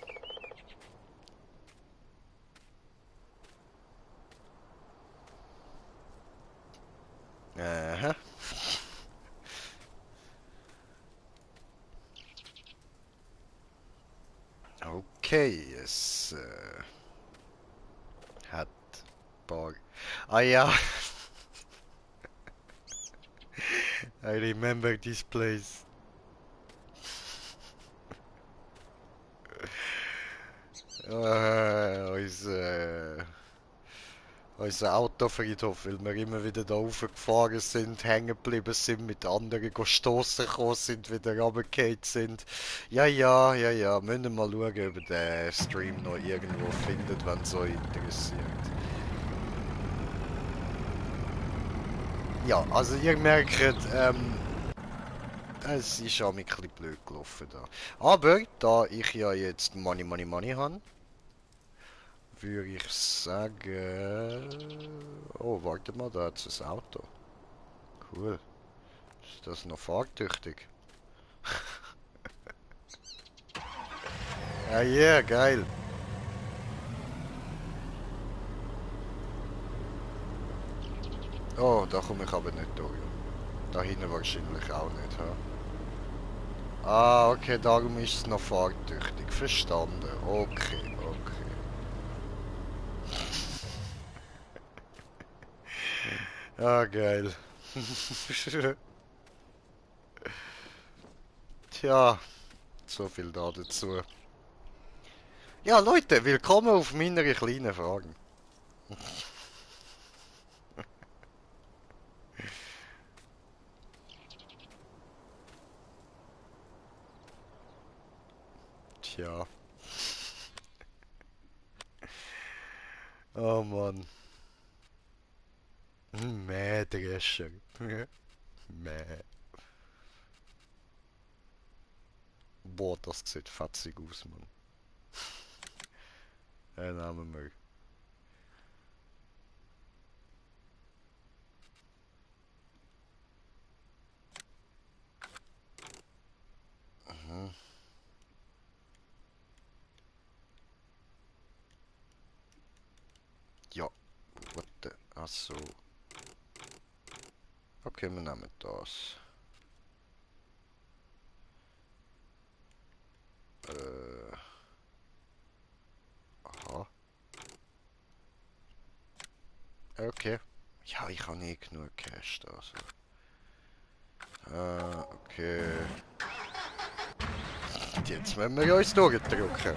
Aha. Okay, es hat paar. Ah ja, I remember this place. Unser Autofriedhof, weil wir immer wieder da raufgefahren sind, hängen geblieben sind, mit anderen stossen gekommen sind, wieder runtergefallen sind. Ja, ja, ja, ja, müssen wir mal schauen, ob der Stream noch irgendwo findet, wenn es euch interessiert. Ja, also ihr merkt, es ist auch ein bisschen blöd gelaufen da. Aber, da ich ja jetzt Money, Money, Money habe, würde ich sagen... Oh, warte mal, da hat es ein Auto. Cool. Ist das noch fahrtüchtig? Ah, yeah, geil. Oh, da komme ich aber nicht durch. Da hinten wahrscheinlich auch nicht, ha? Ah, okay, darum ist es noch fahrtüchtig. Verstanden. Okay, okay. Ah, geil. Tja, so viel da dazu. Ja, Leute, willkommen auf meiner kleinen Fragen. Tja. Oh Mann. Mähdrescher. Mäh. Boah, das sieht fetzig aus, Mann. Den nehmen wir. Mhm. Ja, warte. Achso. Okay, wir nehmen das. Aha. Okay. Ja, ich habe nie genug Cash da. Also. Okay. Jetzt müssen wir uns durchdrücken.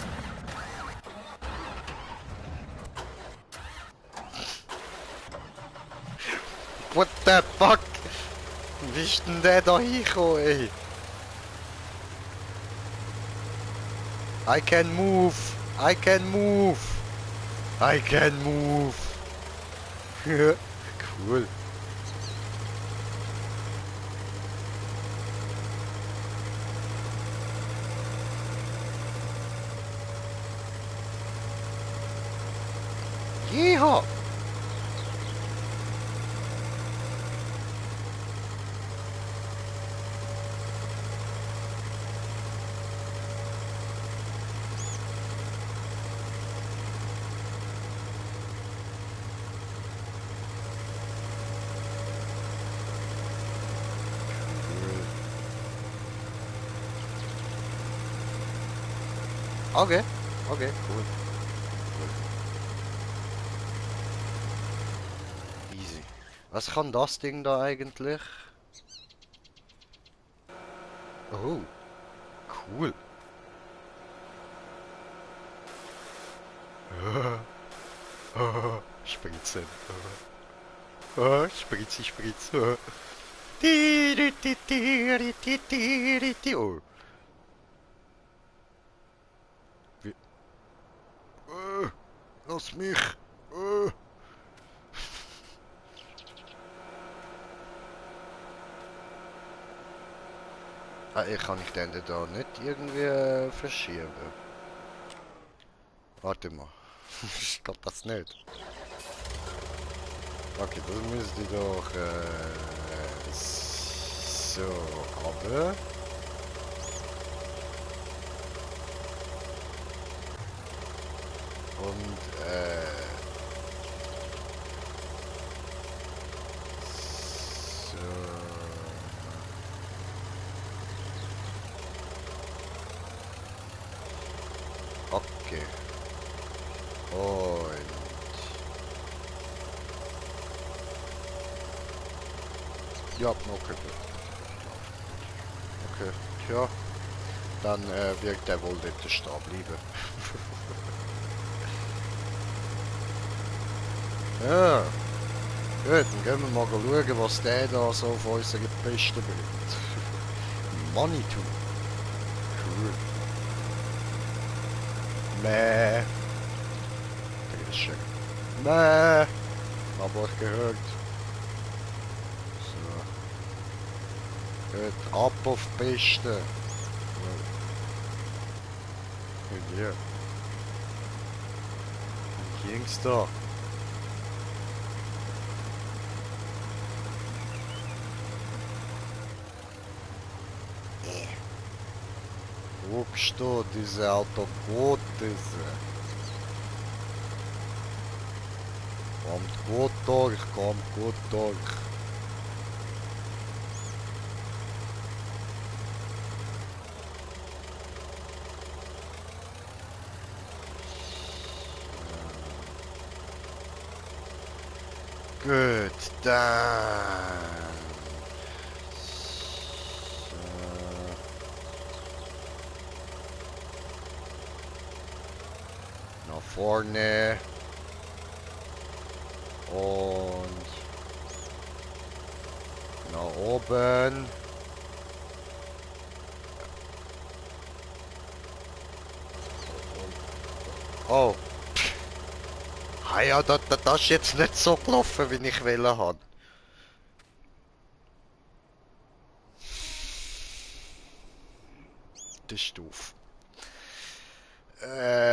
What the fuck? Wie ist denn der da hingekommen, ey? I can move. I can move. I can move. Cool. Yeehaw! Okay. Okay, cool. Easy. Was kann das Ding da eigentlich? Oh, cool. Spritzen. Spritzi, Spritz. Oh. Wie- Lass mich. Kann ich den da nicht irgendwie verschieben? Warte mal. Geht das nicht? Okay, das müsste doch so, aber und so, okay. Und ja, okay. Okay, tja, dann wird der wohl dort stehen bleiben. Ja, gut, dann gehen wir mal schauen, was der da so auf unsere Piste bringt. Manitou. Cool. Mäh. Das ist schön. Mäh. Aber ich gehört. So. Gut, ab auf die Piste. Ja. Wie ging's da? Guckst du, diese Auto gut, diese. Kommt gut durch, kommt gut durch. Gut, dann. Nach vorne. Und nach oben. Oh. Ah ja, das ist jetzt nicht so gelaufen, wie ich wollte haben. Das ist doof. Ähm...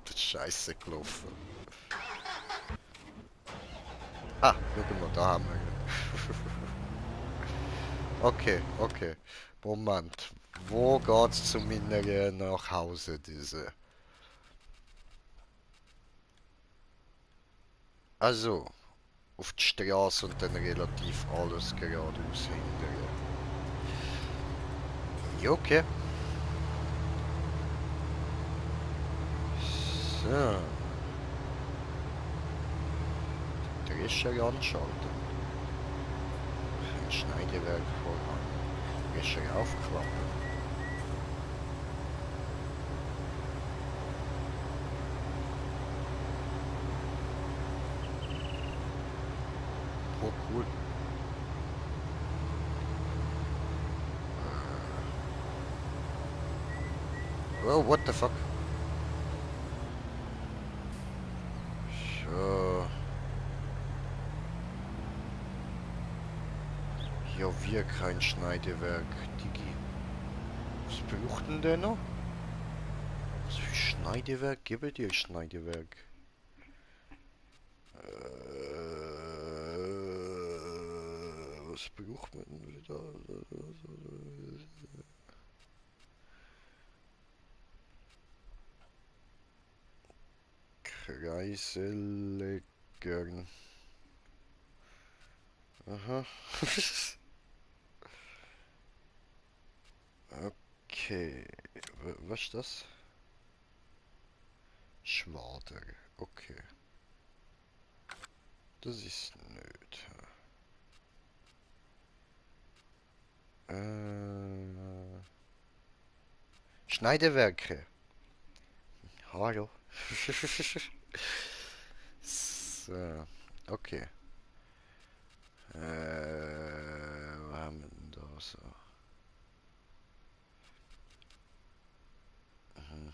Das ist scheiße gelaufen. Ah, schau mal, da haben wir ihn. Okay, okay. Moment. Wo geht's zu meiner nach Hause, diese? Also, auf die Straße und dann relativ alles geradeaus hinterher. Ja, okay. So. Drescher anschalten. Ein Schneidewerk voran. Drescher aufklappen. Oh, cool. Oh, what the fuck? So. Ja, wir kein Schneidewerk, Digi. Was braucht denn der noch? Was für Schneidewerk? Gebe dir Schneidewerk. Was braucht man denn wieder? Kreisel gern. Aha. Okay. Was ist das? Schwader. Okay. Das ist nicht. Schneidewerke. Hallo. So. Okay. Was haben wir denn da? so. Mhm.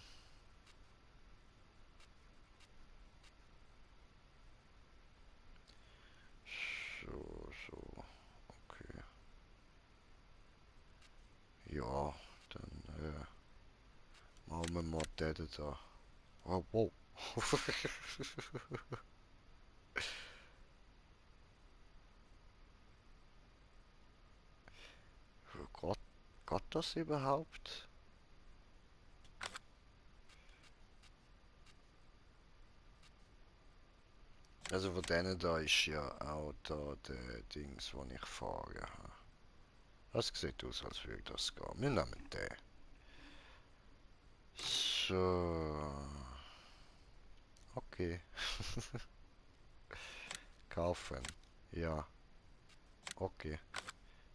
So, okay. Ja, dann machen wir mal den da. Oh, wow. Gott, Gott das überhaupt? Also von denen da ist ja auch da der Dings, wo ich fahre. Das sieht aus, als würde das gehen. Wir nehmen den. So. Okay. Kaufen. Ja. Okay.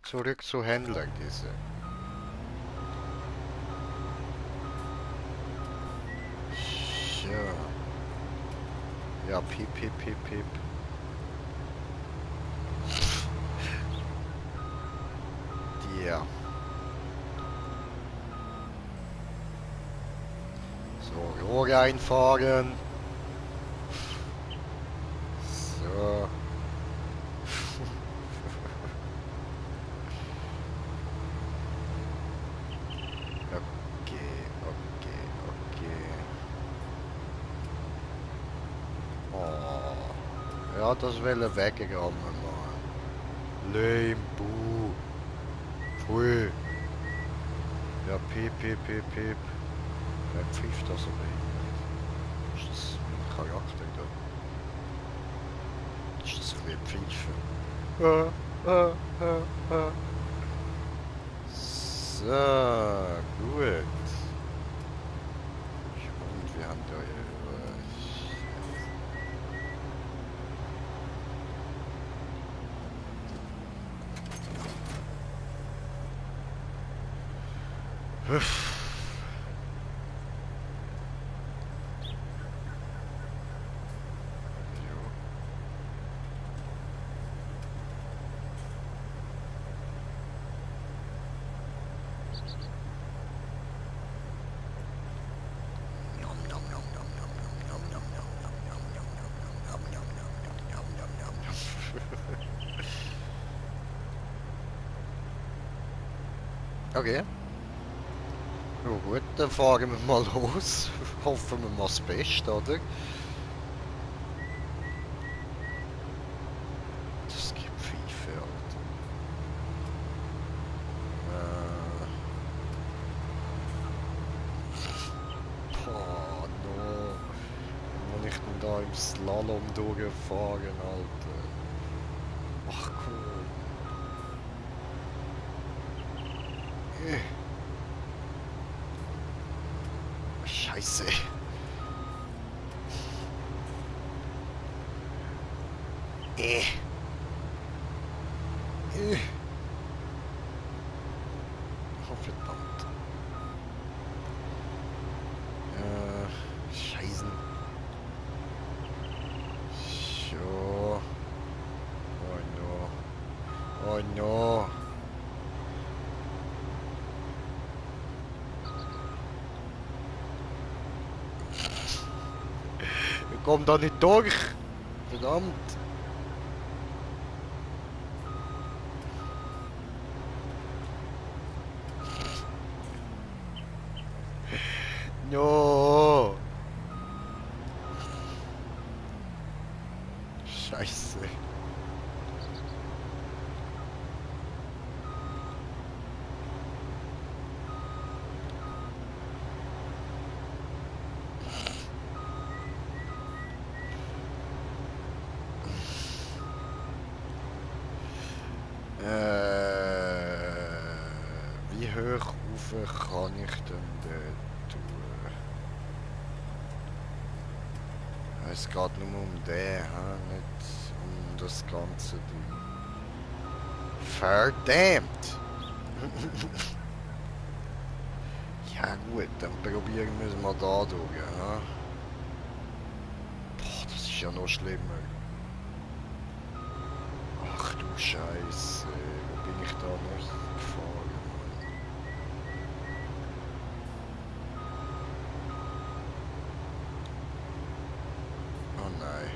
Zurück zu Händler, diese. So. Ja, piep, piep, piep, piep. Ja. So, Rohre einfahren. So. Okay, okay, okay. Oh. Ja, das will er weggerammen, Mann. Lame, buh. Pfui. Ja, piep, piep, piep, piep. Wer pfeift das so bei? Ist das mein Charakter da? Ist das ein bisschen Pfeifen? So, gut. Und wir haben da... Jo. Nom, nom, nom, nom, nom, nom, nom, nom, nom, nom, nom, nom, nom, nom, nom, nom, nom, nom, nom, nom. Okay. Ja gut, dann fahren wir mal los. Hoffen wir mal das Beste, oder? Das gibt Pfeife, Alter. Boah, no. Wo ich denn da im Slalom durchfahren, Alter. Ach cool. Scheiße. Äh. Äh. Oh, verdammt. Scheißen. So. Oh no. Oh no. Ich komm da nicht durch. Verdammt. No. Scheiße. Wie hoch rauf kann ich denn dort tun? Es geht nur um den, nicht um das ganze Ding. Verdammt! Ja gut, dann probieren wir es mal da durch. Ja? Boah, das ist ja noch schlimmer. Ach du Scheiße, wo bin ich da noch gefahren? Oh nein.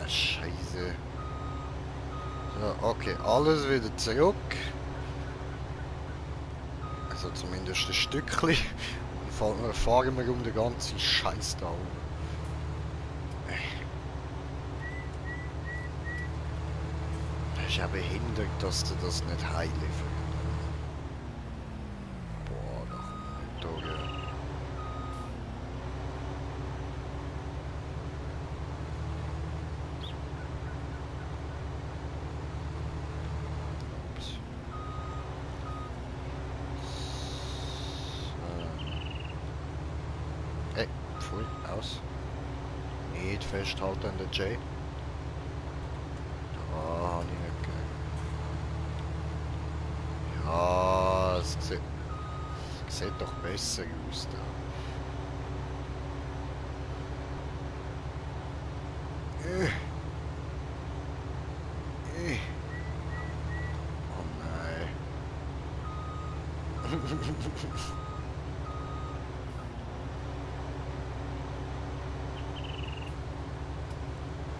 Scheiße. So, okay, alles wieder zurück. Also zumindest ein Stückchen. Und fahren wir um den ganzen Scheiß da oben. Das ist ja behindert, dass du das nicht heiliefern. Boah, da kommt man nicht durch. Ups. Hey, voll aus. Nicht festhalten an der J. Da habe ich nicht gegeben. Ja, es sieht doch besser aus da. Oh nein.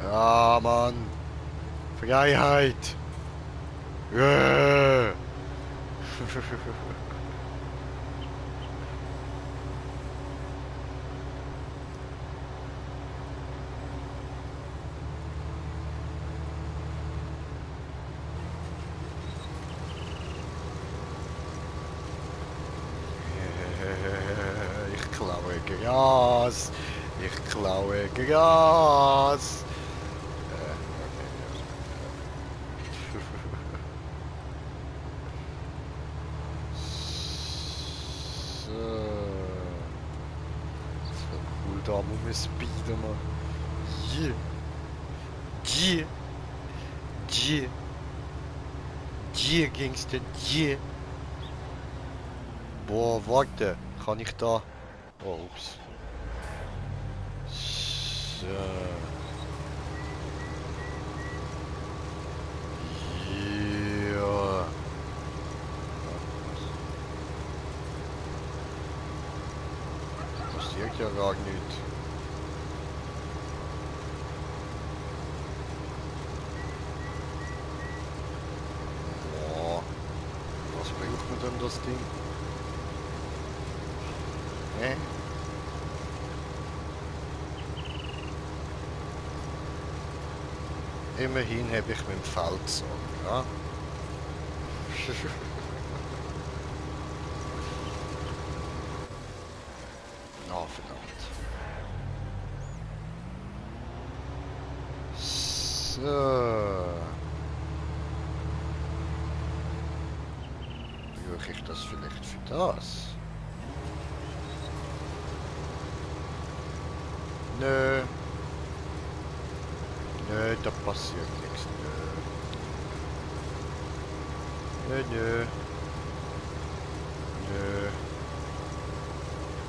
Ja, Mann. Freiheit. Ja. Ich klaue Gras. Ich klaue Gras. So. Das wird cool, da muss man speeden, man. Yeah. Yeah. Yeah. Yeah, Gangster. Yeah. Boah, warte. Kann ich da... Oh, ups. So. Ja. Passiert ja gar nicht. Boah. Was bringt mir denn das Ding? Hä? Immerhin habe ich mit dem Feldsack, ja? Ah, verdammt. So. Brauche ich das vielleicht für das? Nö. Nö, da passiert nichts. Nö. Nö, nö. Nö.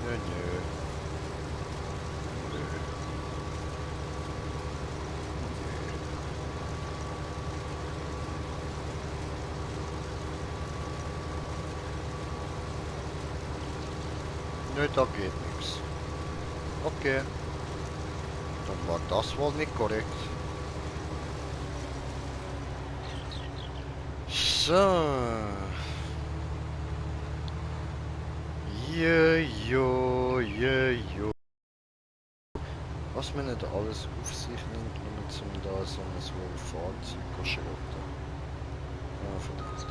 Nö, nö. Nö, da geht nichts. Okay. Dann war das wohl nicht korrekt. So. Jo. Was man nicht alles auf sich nimmt, nur zum da so ein Fahrzeug zu schrotten. Ja, verdammt.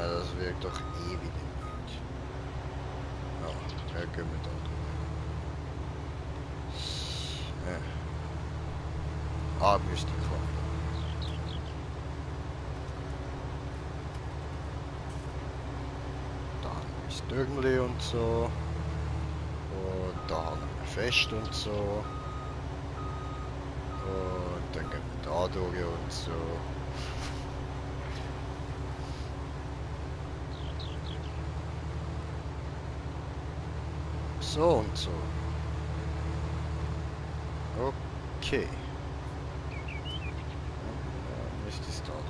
Das wirkt doch ewig nicht. Ja, gehen wir da drüber. Ja. Ah, müsste ich fahren. Türmli und so. Und da hängen wir fest und so. Und dann gehen wir da durch und so. So und so. Okay. Dann müsste es da drüber.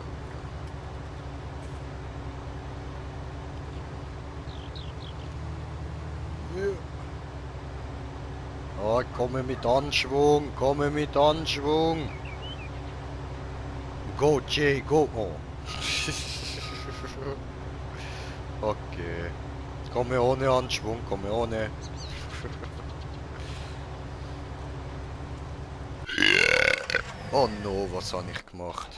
Ja. Oh, komme mit Anschwung, komme mit Anschwung. Go, Jay, go. Oh. Okay. Komme ohne Anschwung, komme ohne. Oh no, was habe ich gemacht?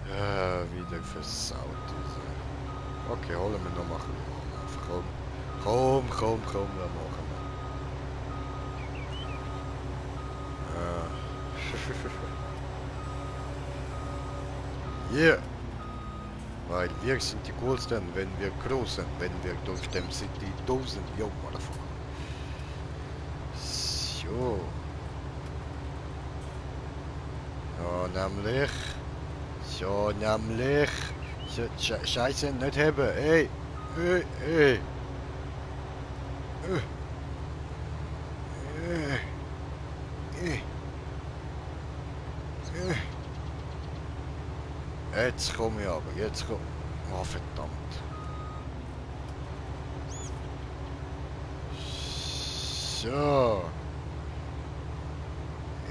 Wieder versaut. Okay, holen wir noch mal. Einfach komm. Komm, wir machen wir. Yeah. Weil wir sind die Coolsten, wenn wir cruisen, wenn wir durch dem City dosen. Yo, motherfucker. So. Ja, nämlich. So, nämlich. So, Scheiße, nicht haben. Ey. Ey. Jetzt komme ich aber, jetzt komme ich. Oh, verdammt. So.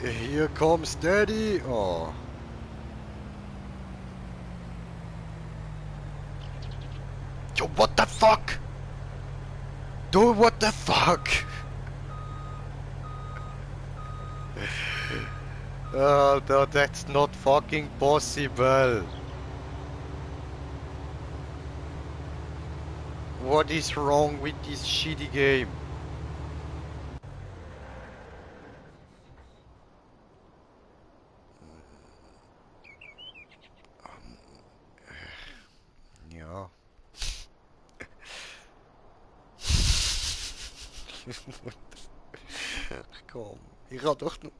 Hier kommst Daddy. Oh. Yo, what the fuck? Dude, what the fuck? Oh, that's not fucking possible. What is wrong with this shitty game? Ja. Komm, ich hab doch nur...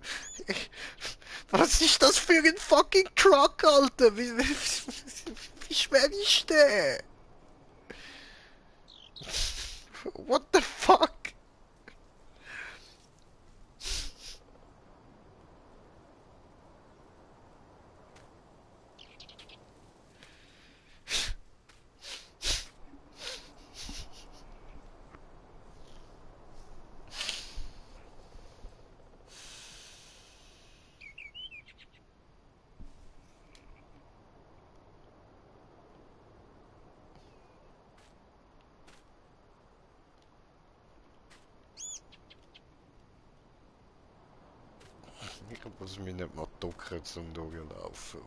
Was ist das für ein fucking Truck, Alter? Wie schwer ist der? What the fuck? Ich muss mich nicht mal ducken zum Durchlaufen.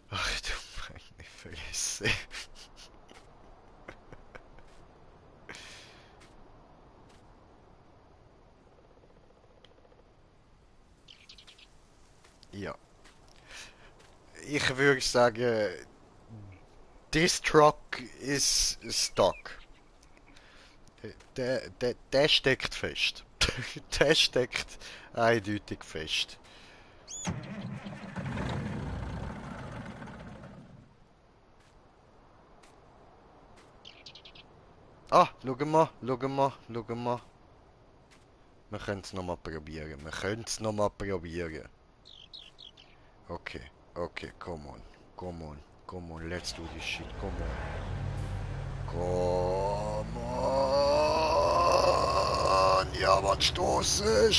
Ach du meine Fresse. Ja. Ich würde sagen, this truck is stuck. Der steckt fest. Der steckt eindeutig fest. Ah, schau mal. Wir können es nochmal probieren. Okay, come on, let's do this shit, come on. Ja, Mann, stoße,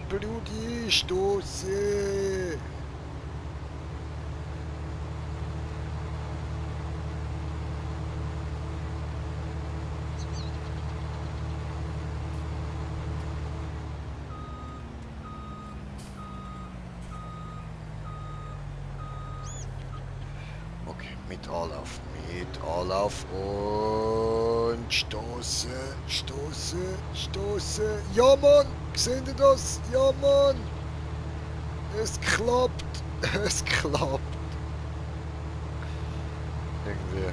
Brudi, stoße. Okay, mit Anlauf und stoße. Ja, Mann, seht ihr das? Ja, Mann. Es klappt. Irgendwie weh.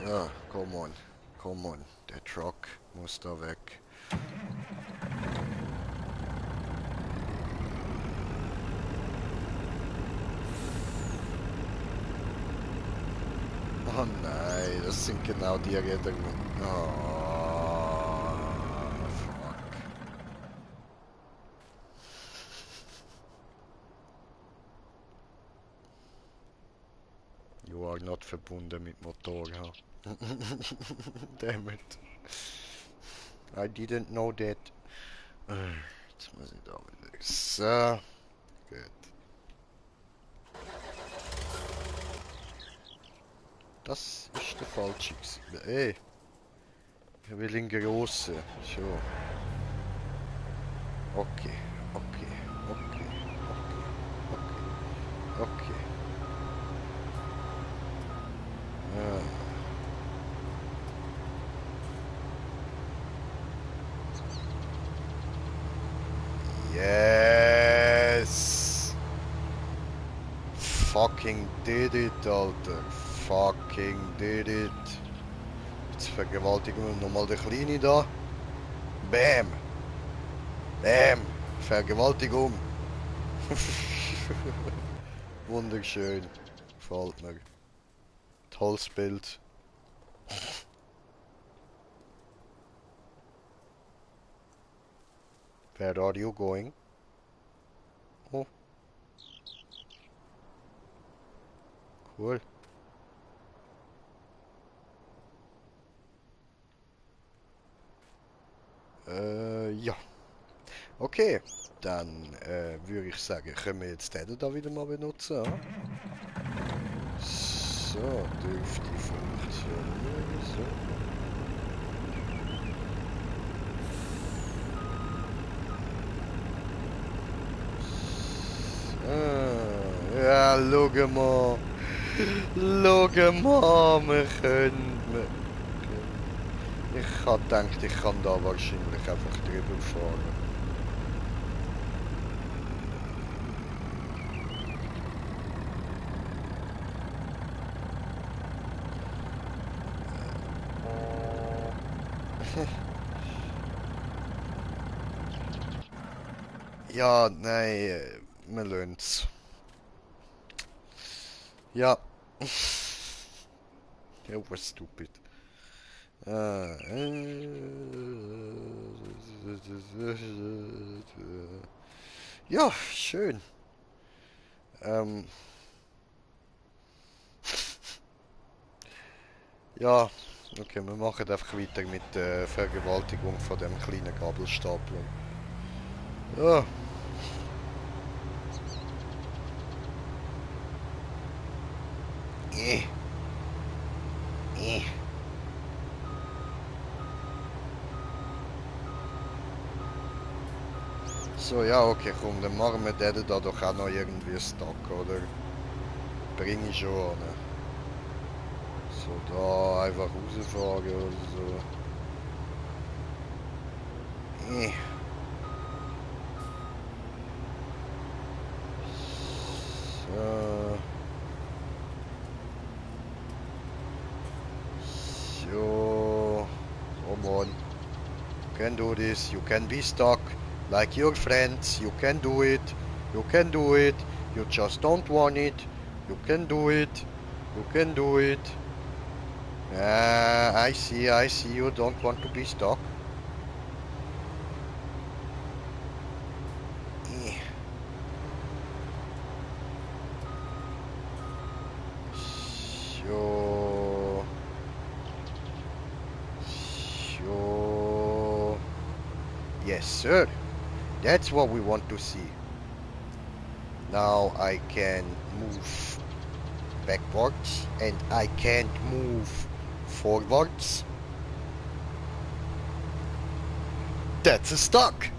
So, come on. Come on. Der Truck muss da weg. Oh nein, das sind genau die Räder. Oh, fuck. You are not verbunden mit Motor, ja. Damn it. I didn't know that. Jetzt muss ich da wieder. So, gut. Das ist der falsche gewesen. Ey, ich will ihn grossen. Schon. Okay, okay, okay, okay, okay, okay. Yes! Fucking did it, Alter. Fucking did it. Jetzt vergewaltigen wir nochmal den Kleinen da. Bam! Bam! Vergewaltigung! Wunderschön. Gefällt mir. Tolles Bild. Where are you going? Oh. Cool. Ja. Okay. Dann würde ich sagen, können wir jetzt den da wieder mal benutzen. Ja? So, dürfte funktionieren. So. Ja, schau mal. Schau mal, wir können. Ich habe gedacht, ich kann da wahrscheinlich einfach drüber fahren. Ja, nein, wir lassen es. Ja. Ja, was stupid. Ja, schön. Ja, okay, wir machen einfach weiter mit der Vergewaltigung von dem kleinen Gabelstapler. Ja. Eh. So, ja, okay, komm, dann machen wir den da doch auch noch irgendwie Stock, oder? Bring ich schon an. So, da einfach rausfahren oder so. So. So. Come on. You can do this. You can be stuck. Like your friends. You can do it. You can do it. You just don't want it. You can do it. You can do it. I see. You don't want to be stuck. So. Yes, sir. That's what we want to see. Now I can move backwards and I can't move forwards. That's a stuck.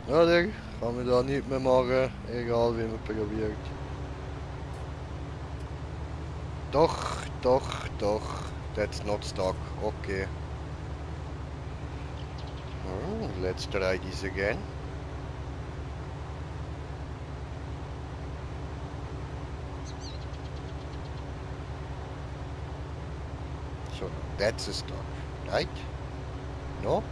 Oder? Kann man da nichts mehr machen, egal wie man probiert. Doch. That's not stuck. Okay. let's try this again. So, that's a stop, right? No?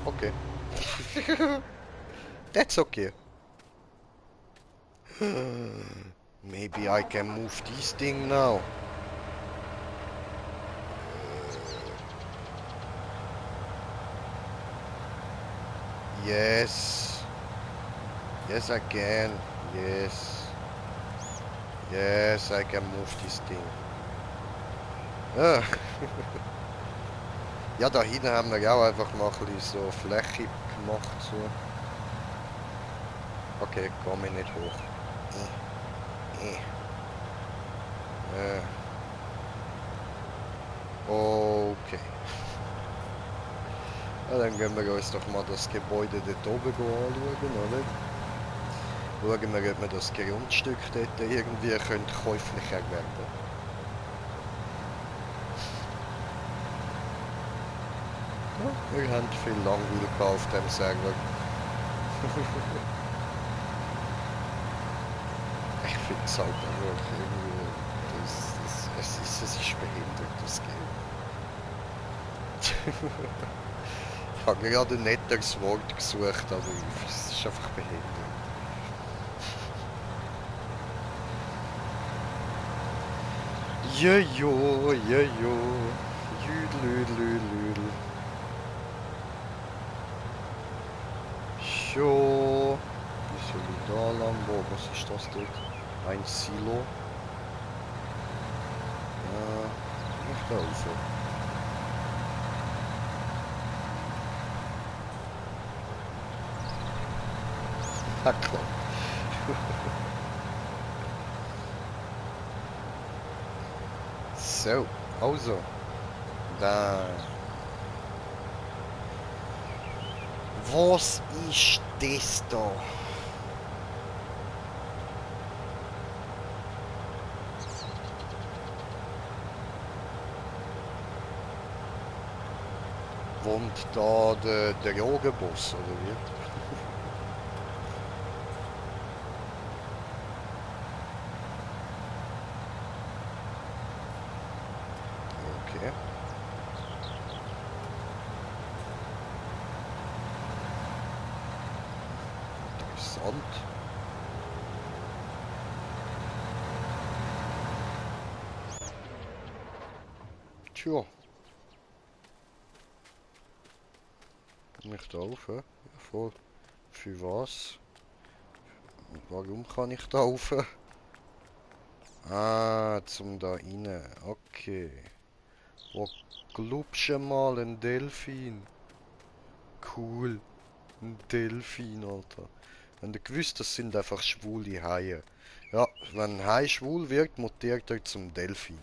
Okay. That's okay. Maybe I can move this thing now. Yes. Yes, I can. Yes. Yes, I can move this thing. Ah. Ja, da hinten haben wir auch einfach mal ein bisschen so Fläche gemacht. So. Okay, komm ich nicht hoch. Äh. Okay. Ja, dann gehen wir uns doch mal das Gebäude dort oben anschauen, oder? Schauen wir, ob wir das Grundstück dort irgendwie käuflich erwerben. Ja, wir haben viel Langweil auf dem Server. Ich finde es halt einfach irgendwie... Es ist behindert, das Game. Ich habe gerade ein netteres Wort gesucht, aber es ist einfach behindert. Jojo, jojo. Jüdlüdlüdlüdl. So. Wie soll ich da lang? Boah, was ist das dort? Ein Silo. Nicht da raus. Na komm. So, also. Da. Was ist das da? Wohnt da der Drogenboss, oder wie? Okay. Interessant. Tja. Nicht auf, hä? Ja, voll. Für was? Und warum kann ich da rauf? Ah, zum da rein. Okay. Wo glaubst du mal ein Delfin? Cool. Ein Delfin, Alter. Und ihr gewusst, das sind einfach schwule Haie. Ja, wenn ein Hai schwul wird, mutiert er zum Delfin.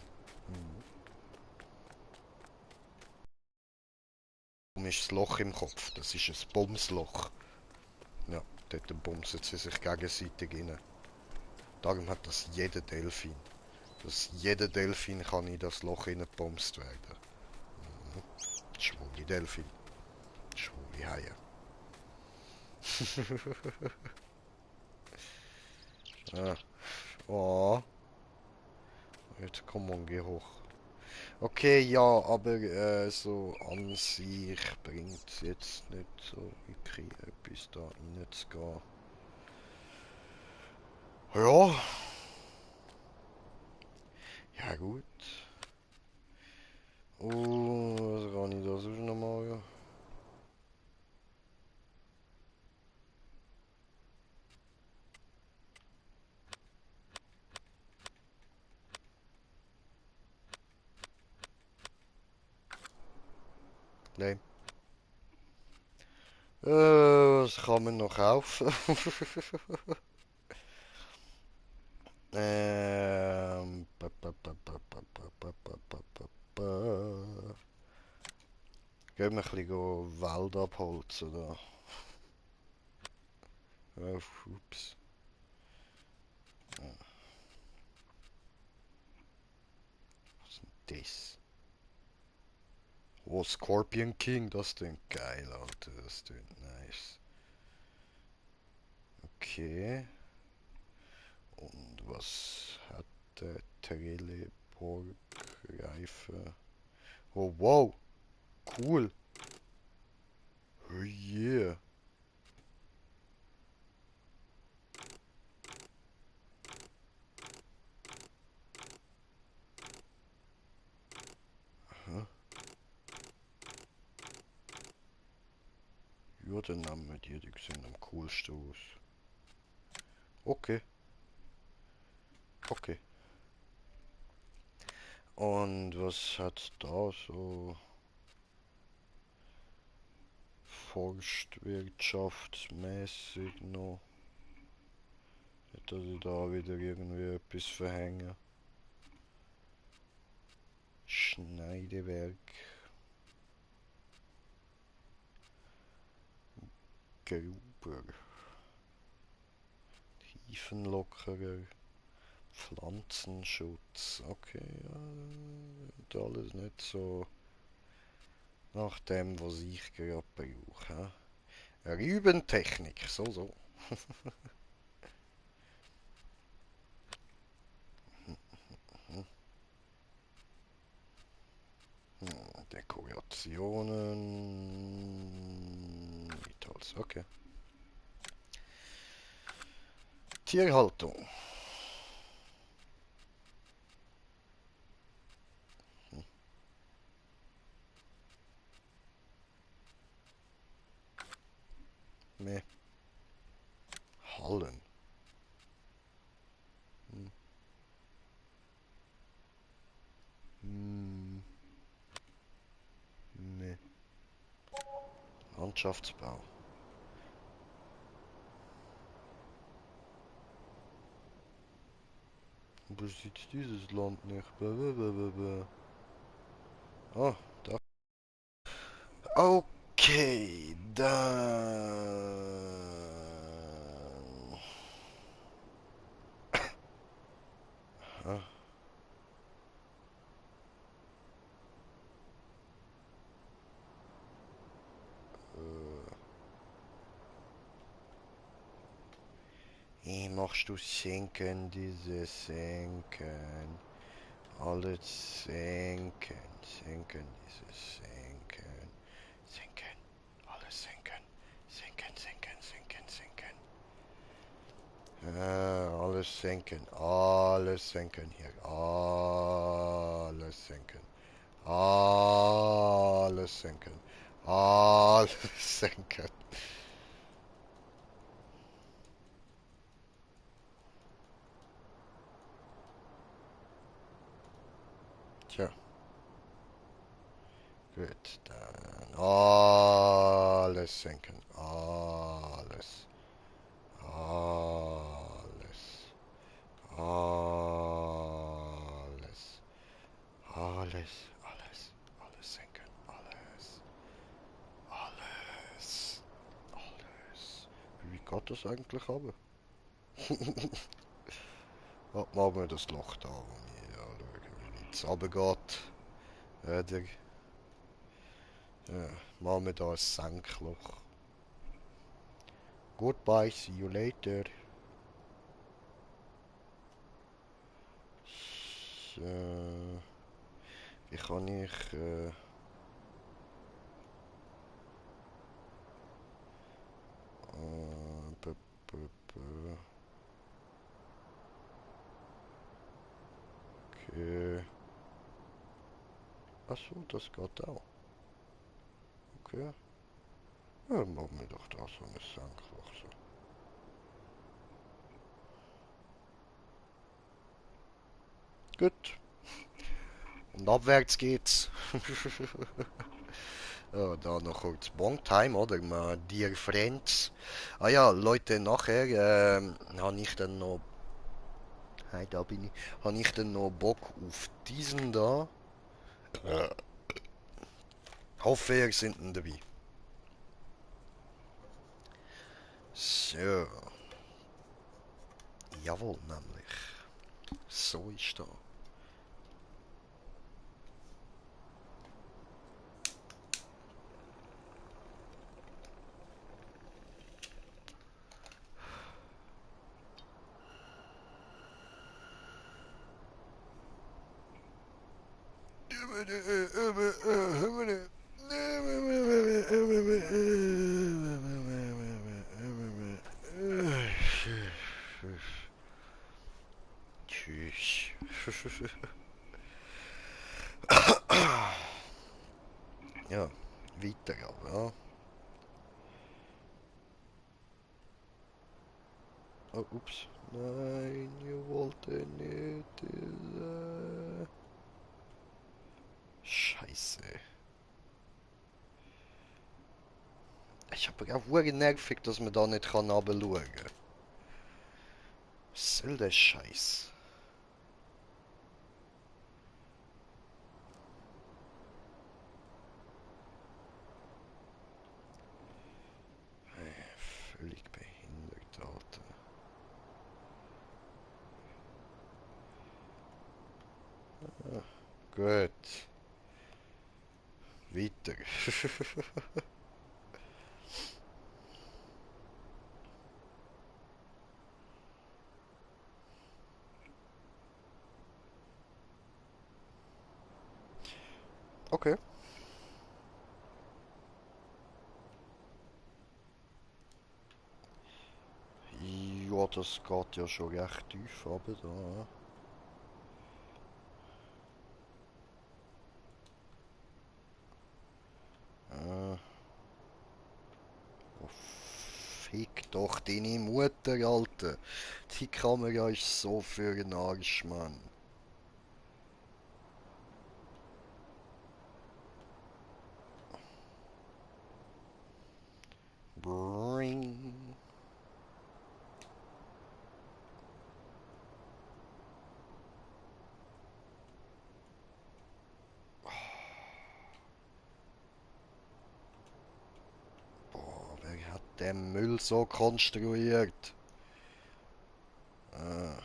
Warum ist das Loch im Kopf? Das ist ein Bumsloch. Ja, dort bumsen sie sich gegenseitig rein. Darum hat das jeder Delfin. Dass jeder Delfin kann in das Loch hineingebumst werden. Schwule Delfin. Schwule Haie. Ah. Oh. Jetzt komm on, geh hoch. Okay, ja, aber so an sich bringt es jetzt nicht so wirklich etwas da reinzugehen. Ja. Ja gut. Was kann ich da sonst noch machen? Nein. Was kann man noch kaufen? Gehen wir ein bisschen Wald abholzen da. Ups. das. Oh, Scorpion King, das klingt geil, Alter. Das klingt nice. Okay. Und was hat der Teleportreife? Oh, wow. Cool. Oh yeah. Aha. Ja, den nehmen wir die sehen am coolsten aus. Okay, okay. Und was hat da so forstwirtschaftsmäßig noch? Nicht, dass ich da wieder irgendwie etwas verhänge. Schneidewerk, Gruber, Tiefenlockerer, Pflanzenschutz. Okay, ja, und alles nicht so nach dem, was ich gerade brauche. Rübentechnik, so, so. Dekorationen. Vitals, okay. Tierhaltung. Mehr Hallen. Hm. Hm. Nee. Landschaftsbau. Wo sieht dieses Land nicht? Ah, da. Okay, dann. Ah, äh. Wie machst du senken, diese senken? Alles senken, senken, dieses senken, senken, alles senken, senken, senken, senken, senken. Alles senken, alles senken hier, alles senken, alles senken, alles senken. Tja, gut, dann alles senken, alles, alles. Alles. Alles. Alles. Alles senken. Alles. Alles. Alles. Wie geht das eigentlich aber? Machen wir das Loch da, wo wir anschauen, wie es runtergeht. Wieder. Ja, machen wir da ein Senkloch. Goodbye, see you later. So, wie kann ich... b, b, b, okay. Achso, das geht auch. Okay. Ja, machen wir doch da so eine Senkloch. So. Gut. Und abwärts geht's. Ja, da noch kurz Bongtime, oder? Mal Dear Friends. Ah ja, Leute, nachher habe ich dann noch. Hey, da bin ich. Habe ich dann noch Bock auf diesen da? Äh, Hoffe, ihr sind dabei. So, jawohl, nämlich. So ist da. Tschüss. Ja, weiter aber, ja. Oh, ups. Nein, ihr wollt nicht. Scheiße. Ich hab auch wirklich nervig, dass man da nicht runterschauen kann. Was soll der Scheiß? Völlig behindert, Alter. Ah, gut. Weiter. Okay. Ja, das geht ja schon recht tief runter da. Ah. Oh, fick doch deine Mutter, Alter. Die Kamera ist so für den Arsch, Mann. Bring. Boah, wer hat den Müll so konstruiert? Ah,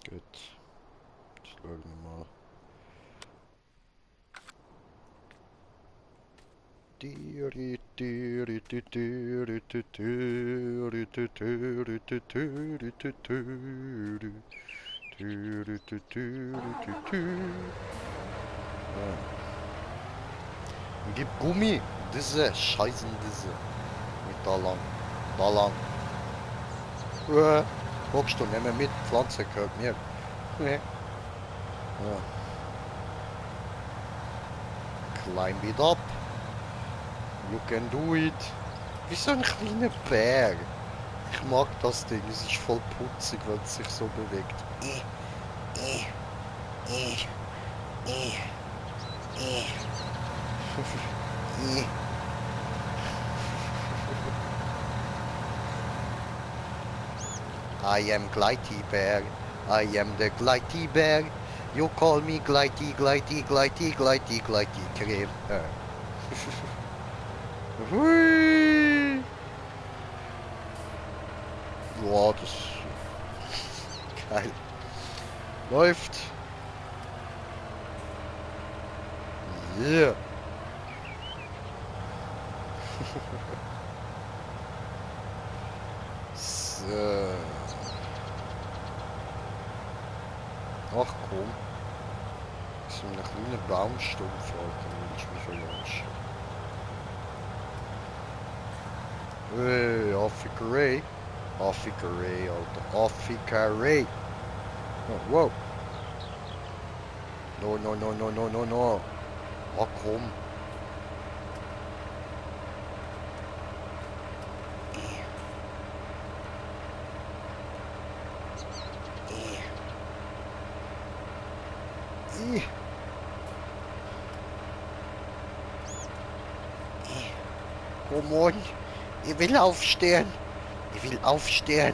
gut. Jetzt schauen wir mal. Gib Gummi. Diese Scheißen, diese. Mit da lang. Da lang. Guckst du, nimm mit. Pflanze gehört mir. Nee. Ja. Climb it up. You can do it. Wie so ein kleiner Bär. Ich mag das Ding. Es ist voll putzig, wenn es sich so bewegt. I am Glighty Bear. I am the Glighty Bear. You call me Glighty, Glighty, Glighty, Glighty, Glighty. Creme. Hui. Ja, das geil. Läuft. Yeah. So. Ach komm. So ein kleiner Baumstumpf, Alter. Willst du mich verarschen? Hey, Afrika Ray. Afrika Ray, Alter. Afrika Ray. Oh, wow. No, no, no, no, no, no, no. Ach komm. Komm on. Ich will aufstehen. Ich will aufstehen.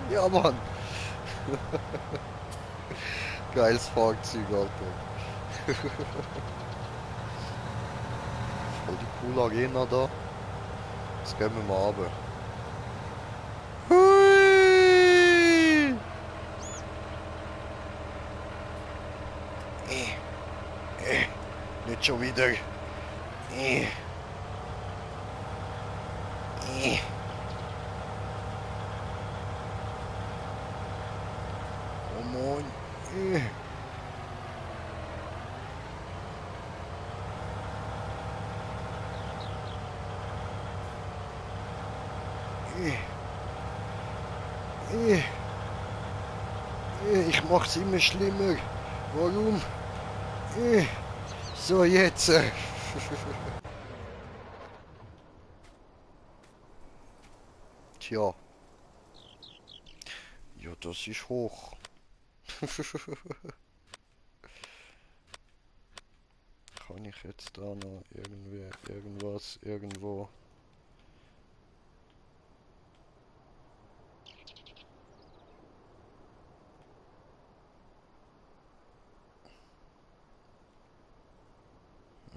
Ja, Mann. Geiles Fahrzeug, Alter. Voll die coole Arena da. Jetzt gehen wir mal runter. schon wieder. Oh Mann. Ich mach's immer schlimmer. Warum? So, jetzt. Tja. Ja, das ist hoch. Kann ich jetzt da noch irgendwie, irgendwas, irgendwo?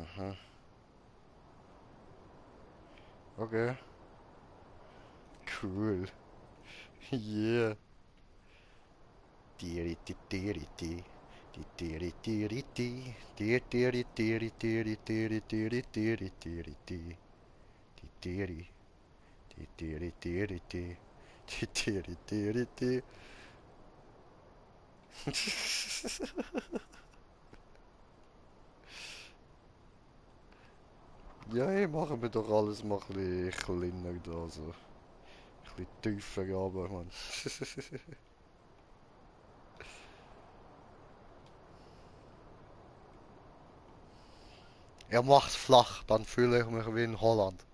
Aha. Okay. Cool. Yeah. Tiri tiri ti. Tiri tiri ti. Tiri tiri tiri tiri tiri tiri tiri tiri ti. Tiri. Tiri tiri ti. Tiri tiri ti. Ja, ich mache mir doch alles mal ein bisschen kleiner da, so. Ein bisschen tiefer, aber man. Er macht's flach, dann fühle ich mich wie in Holland.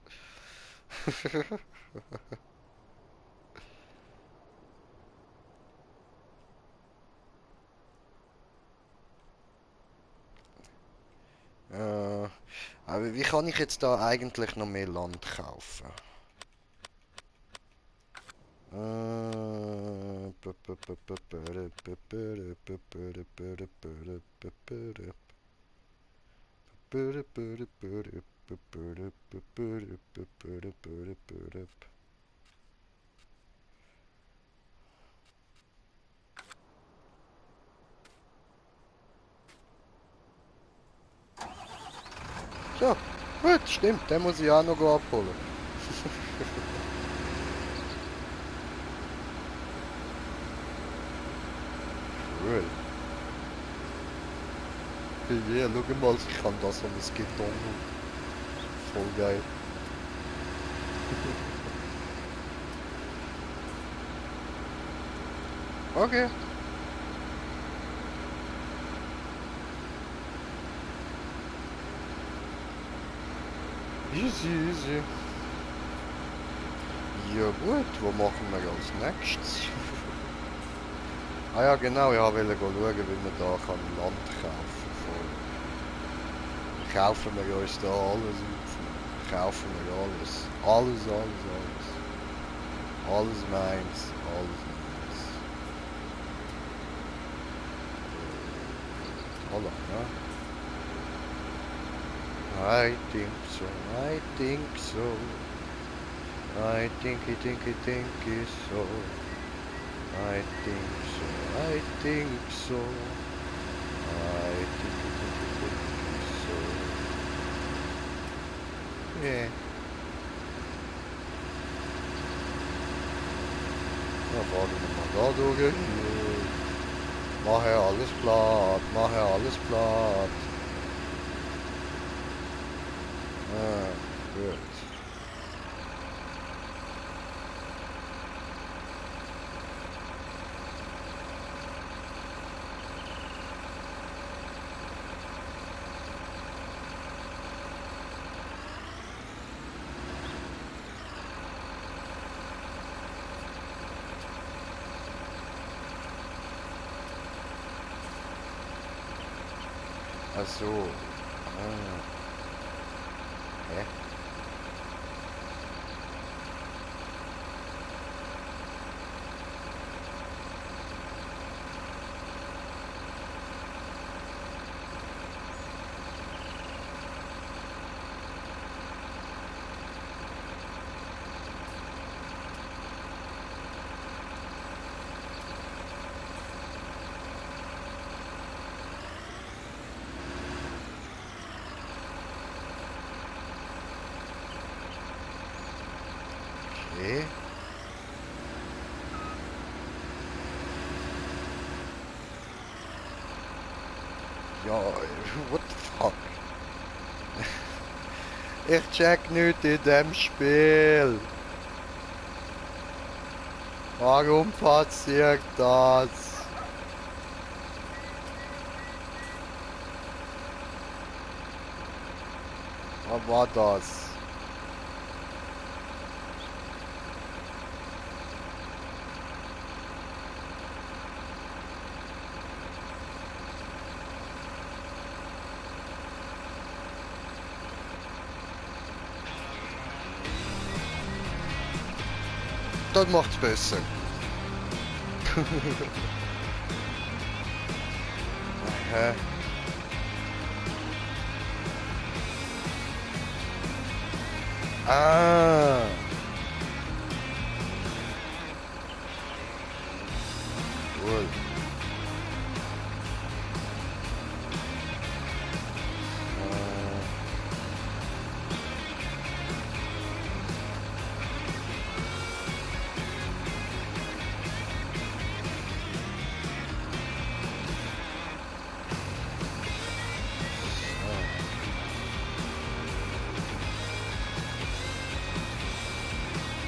Aber wie kann ich jetzt da eigentlich noch mehr Land kaufen? So, gut, stimmt, den muss ich auch noch abholen. Cool. Ja, schau mal, ich kann das an das Gitarre. Voll geil. Okay. Easy, easy. Ja gut, wo machen wir als nächstes? Ah ja genau, ich wollte schauen, wie man da kann Land kaufen kann. Kaufen wir uns da alles auf. Kaufen wir alles. Alles, alles, alles. Alles meins, alles meins. Holland, ne? I think so, I think so. I think so. I think so, I think so. I think so. Yeah. Ja, fahren wir mal da durch. Mache alles platt, mache alles platt. Ah, gut. Ach so. Ah. Hä? Ja, what the fuck? Ich check nicht in dem Spiel. Warum passiert das? Was war das? Das macht's besser. Hä? Ah. Cool.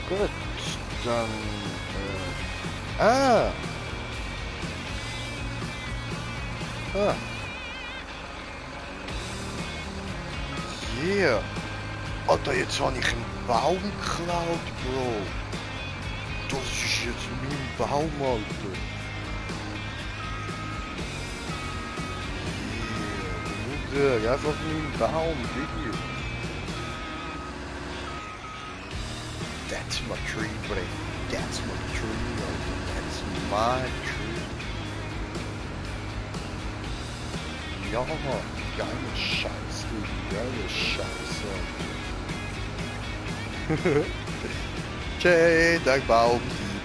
Gut, dann... Ah! Ah! Yeah! Alter, jetzt habe ich einen Baum geklaut, Bro! Das ist jetzt mein Baum, Alter! Yeah! Bruder, einfach mein Baum, Digga! That's my tree, bro. That's my tree, bro. That's my tree. Ja, geile Scheiße, geile Scheiße. Tschä, der Baum,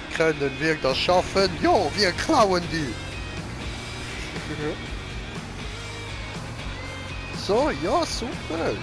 die können wir das schaffen? Jo, wir klauen die. So, ja, super.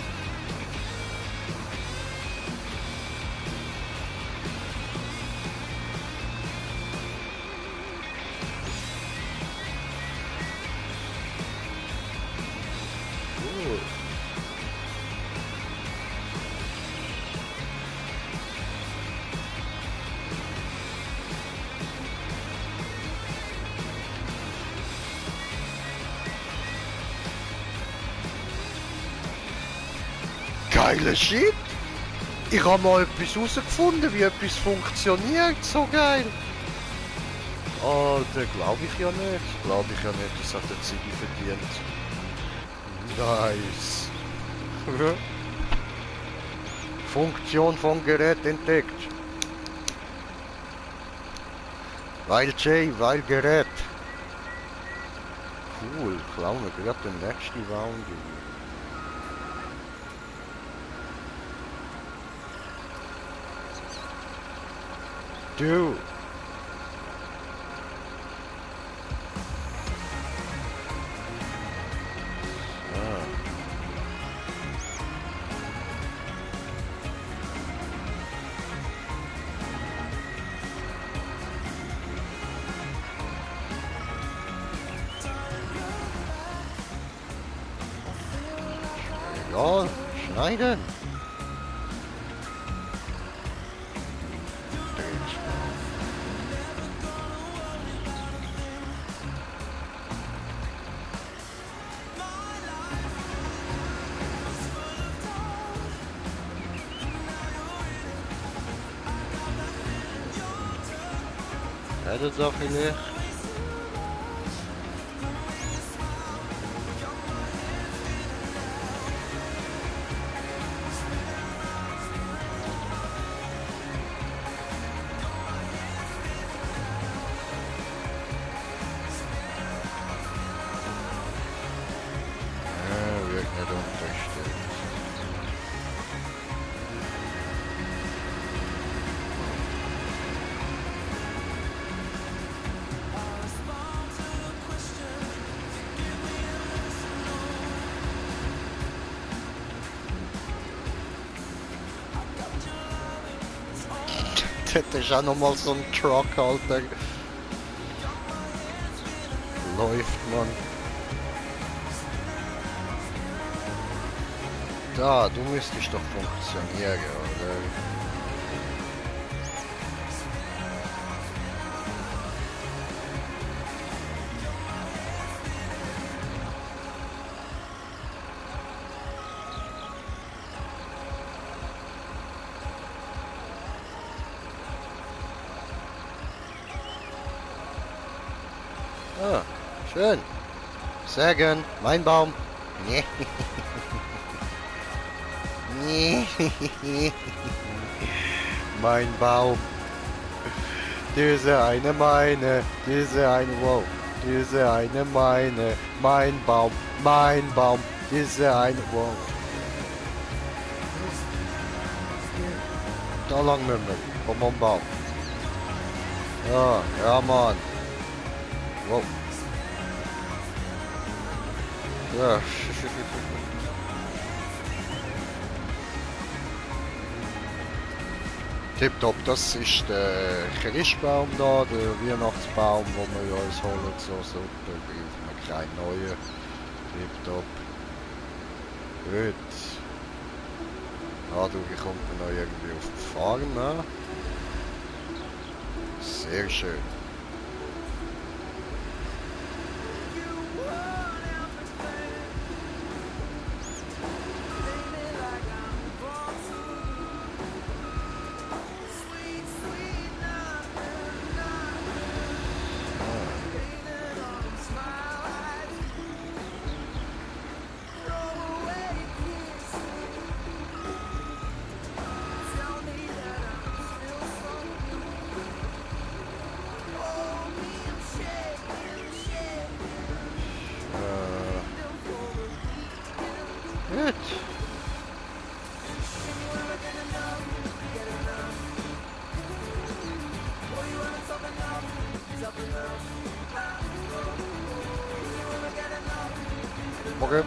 Geile Shit! Ich habe mal etwas herausgefunden, wie etwas funktioniert. So geil! Oh, da glaube ich ja nicht. Glaube ich ja nicht, das hat der Ziggy verdient. Nice! Funktion vom Gerät entdeckt. Weil Jay, weil Gerät. Cool, klauen wir gerade den nächsten Round. Du! Ja, schneiden. Ja, das darf ich nicht. Das ist auch nochmal so ein Truck, Alter. Läuft, man. Da, du müsstest doch funktionieren, oder? Ah, schön. Sägen, mein Baum. Nee. Nee. Mein Baum. Diese eine meine, diese eine, wow. Diese eine meine, mein Baum, diese eine, wow. Da lang müssen wir. Komm am Baum. Ja, ja, Mann. Wow. Ja. Tipptopp, das ist der Christbaum da, der Weihnachtsbaum, wo wir uns holen, so super, brauchen wir keinen neuen. Tipptopp. Gut. Dadurch kommt man noch irgendwie auf die Farm, ne? Sehr schön. Gut. Okay.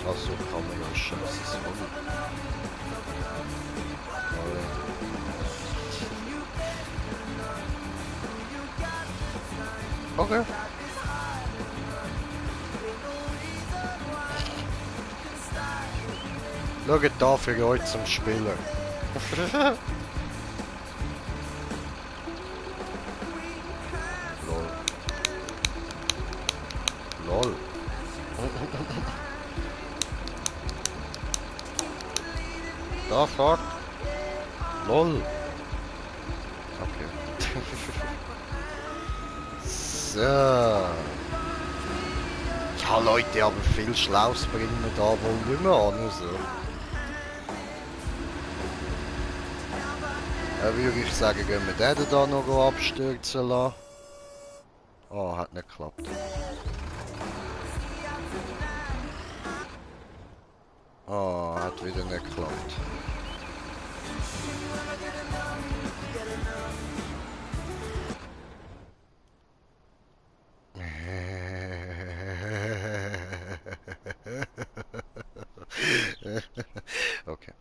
Achso, kann man ja scheiße sagen. Okay. Schaut da für euch zum Spielen. Lol. Lol. Da fuck. Lol. Okay. So. Ja Leute, aber viel Schlaues bringen wir da wohl nicht mehr an. So. Würde ich sagen, gehen wir den da noch abstürzen lassen. Oh, hat nicht geklappt. Oh, hat wieder nicht geklappt. Okay.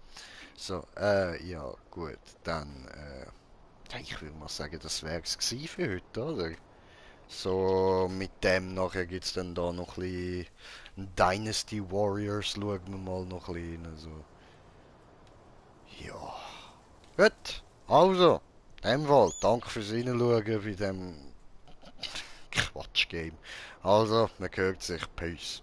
So, ja, gut. Dann, ja, ich würde mal sagen, das wäre es für heute, oder? So, mit dem nachher gibt es dann da noch ein bisschen Dynasty Warriors, schauen wir mal noch ein bisschen rein, so. Ja. Gut, also, in dem Fall, danke fürs Reinschauen bei dem Quatsch-Game. Also, man hört sich, Peace.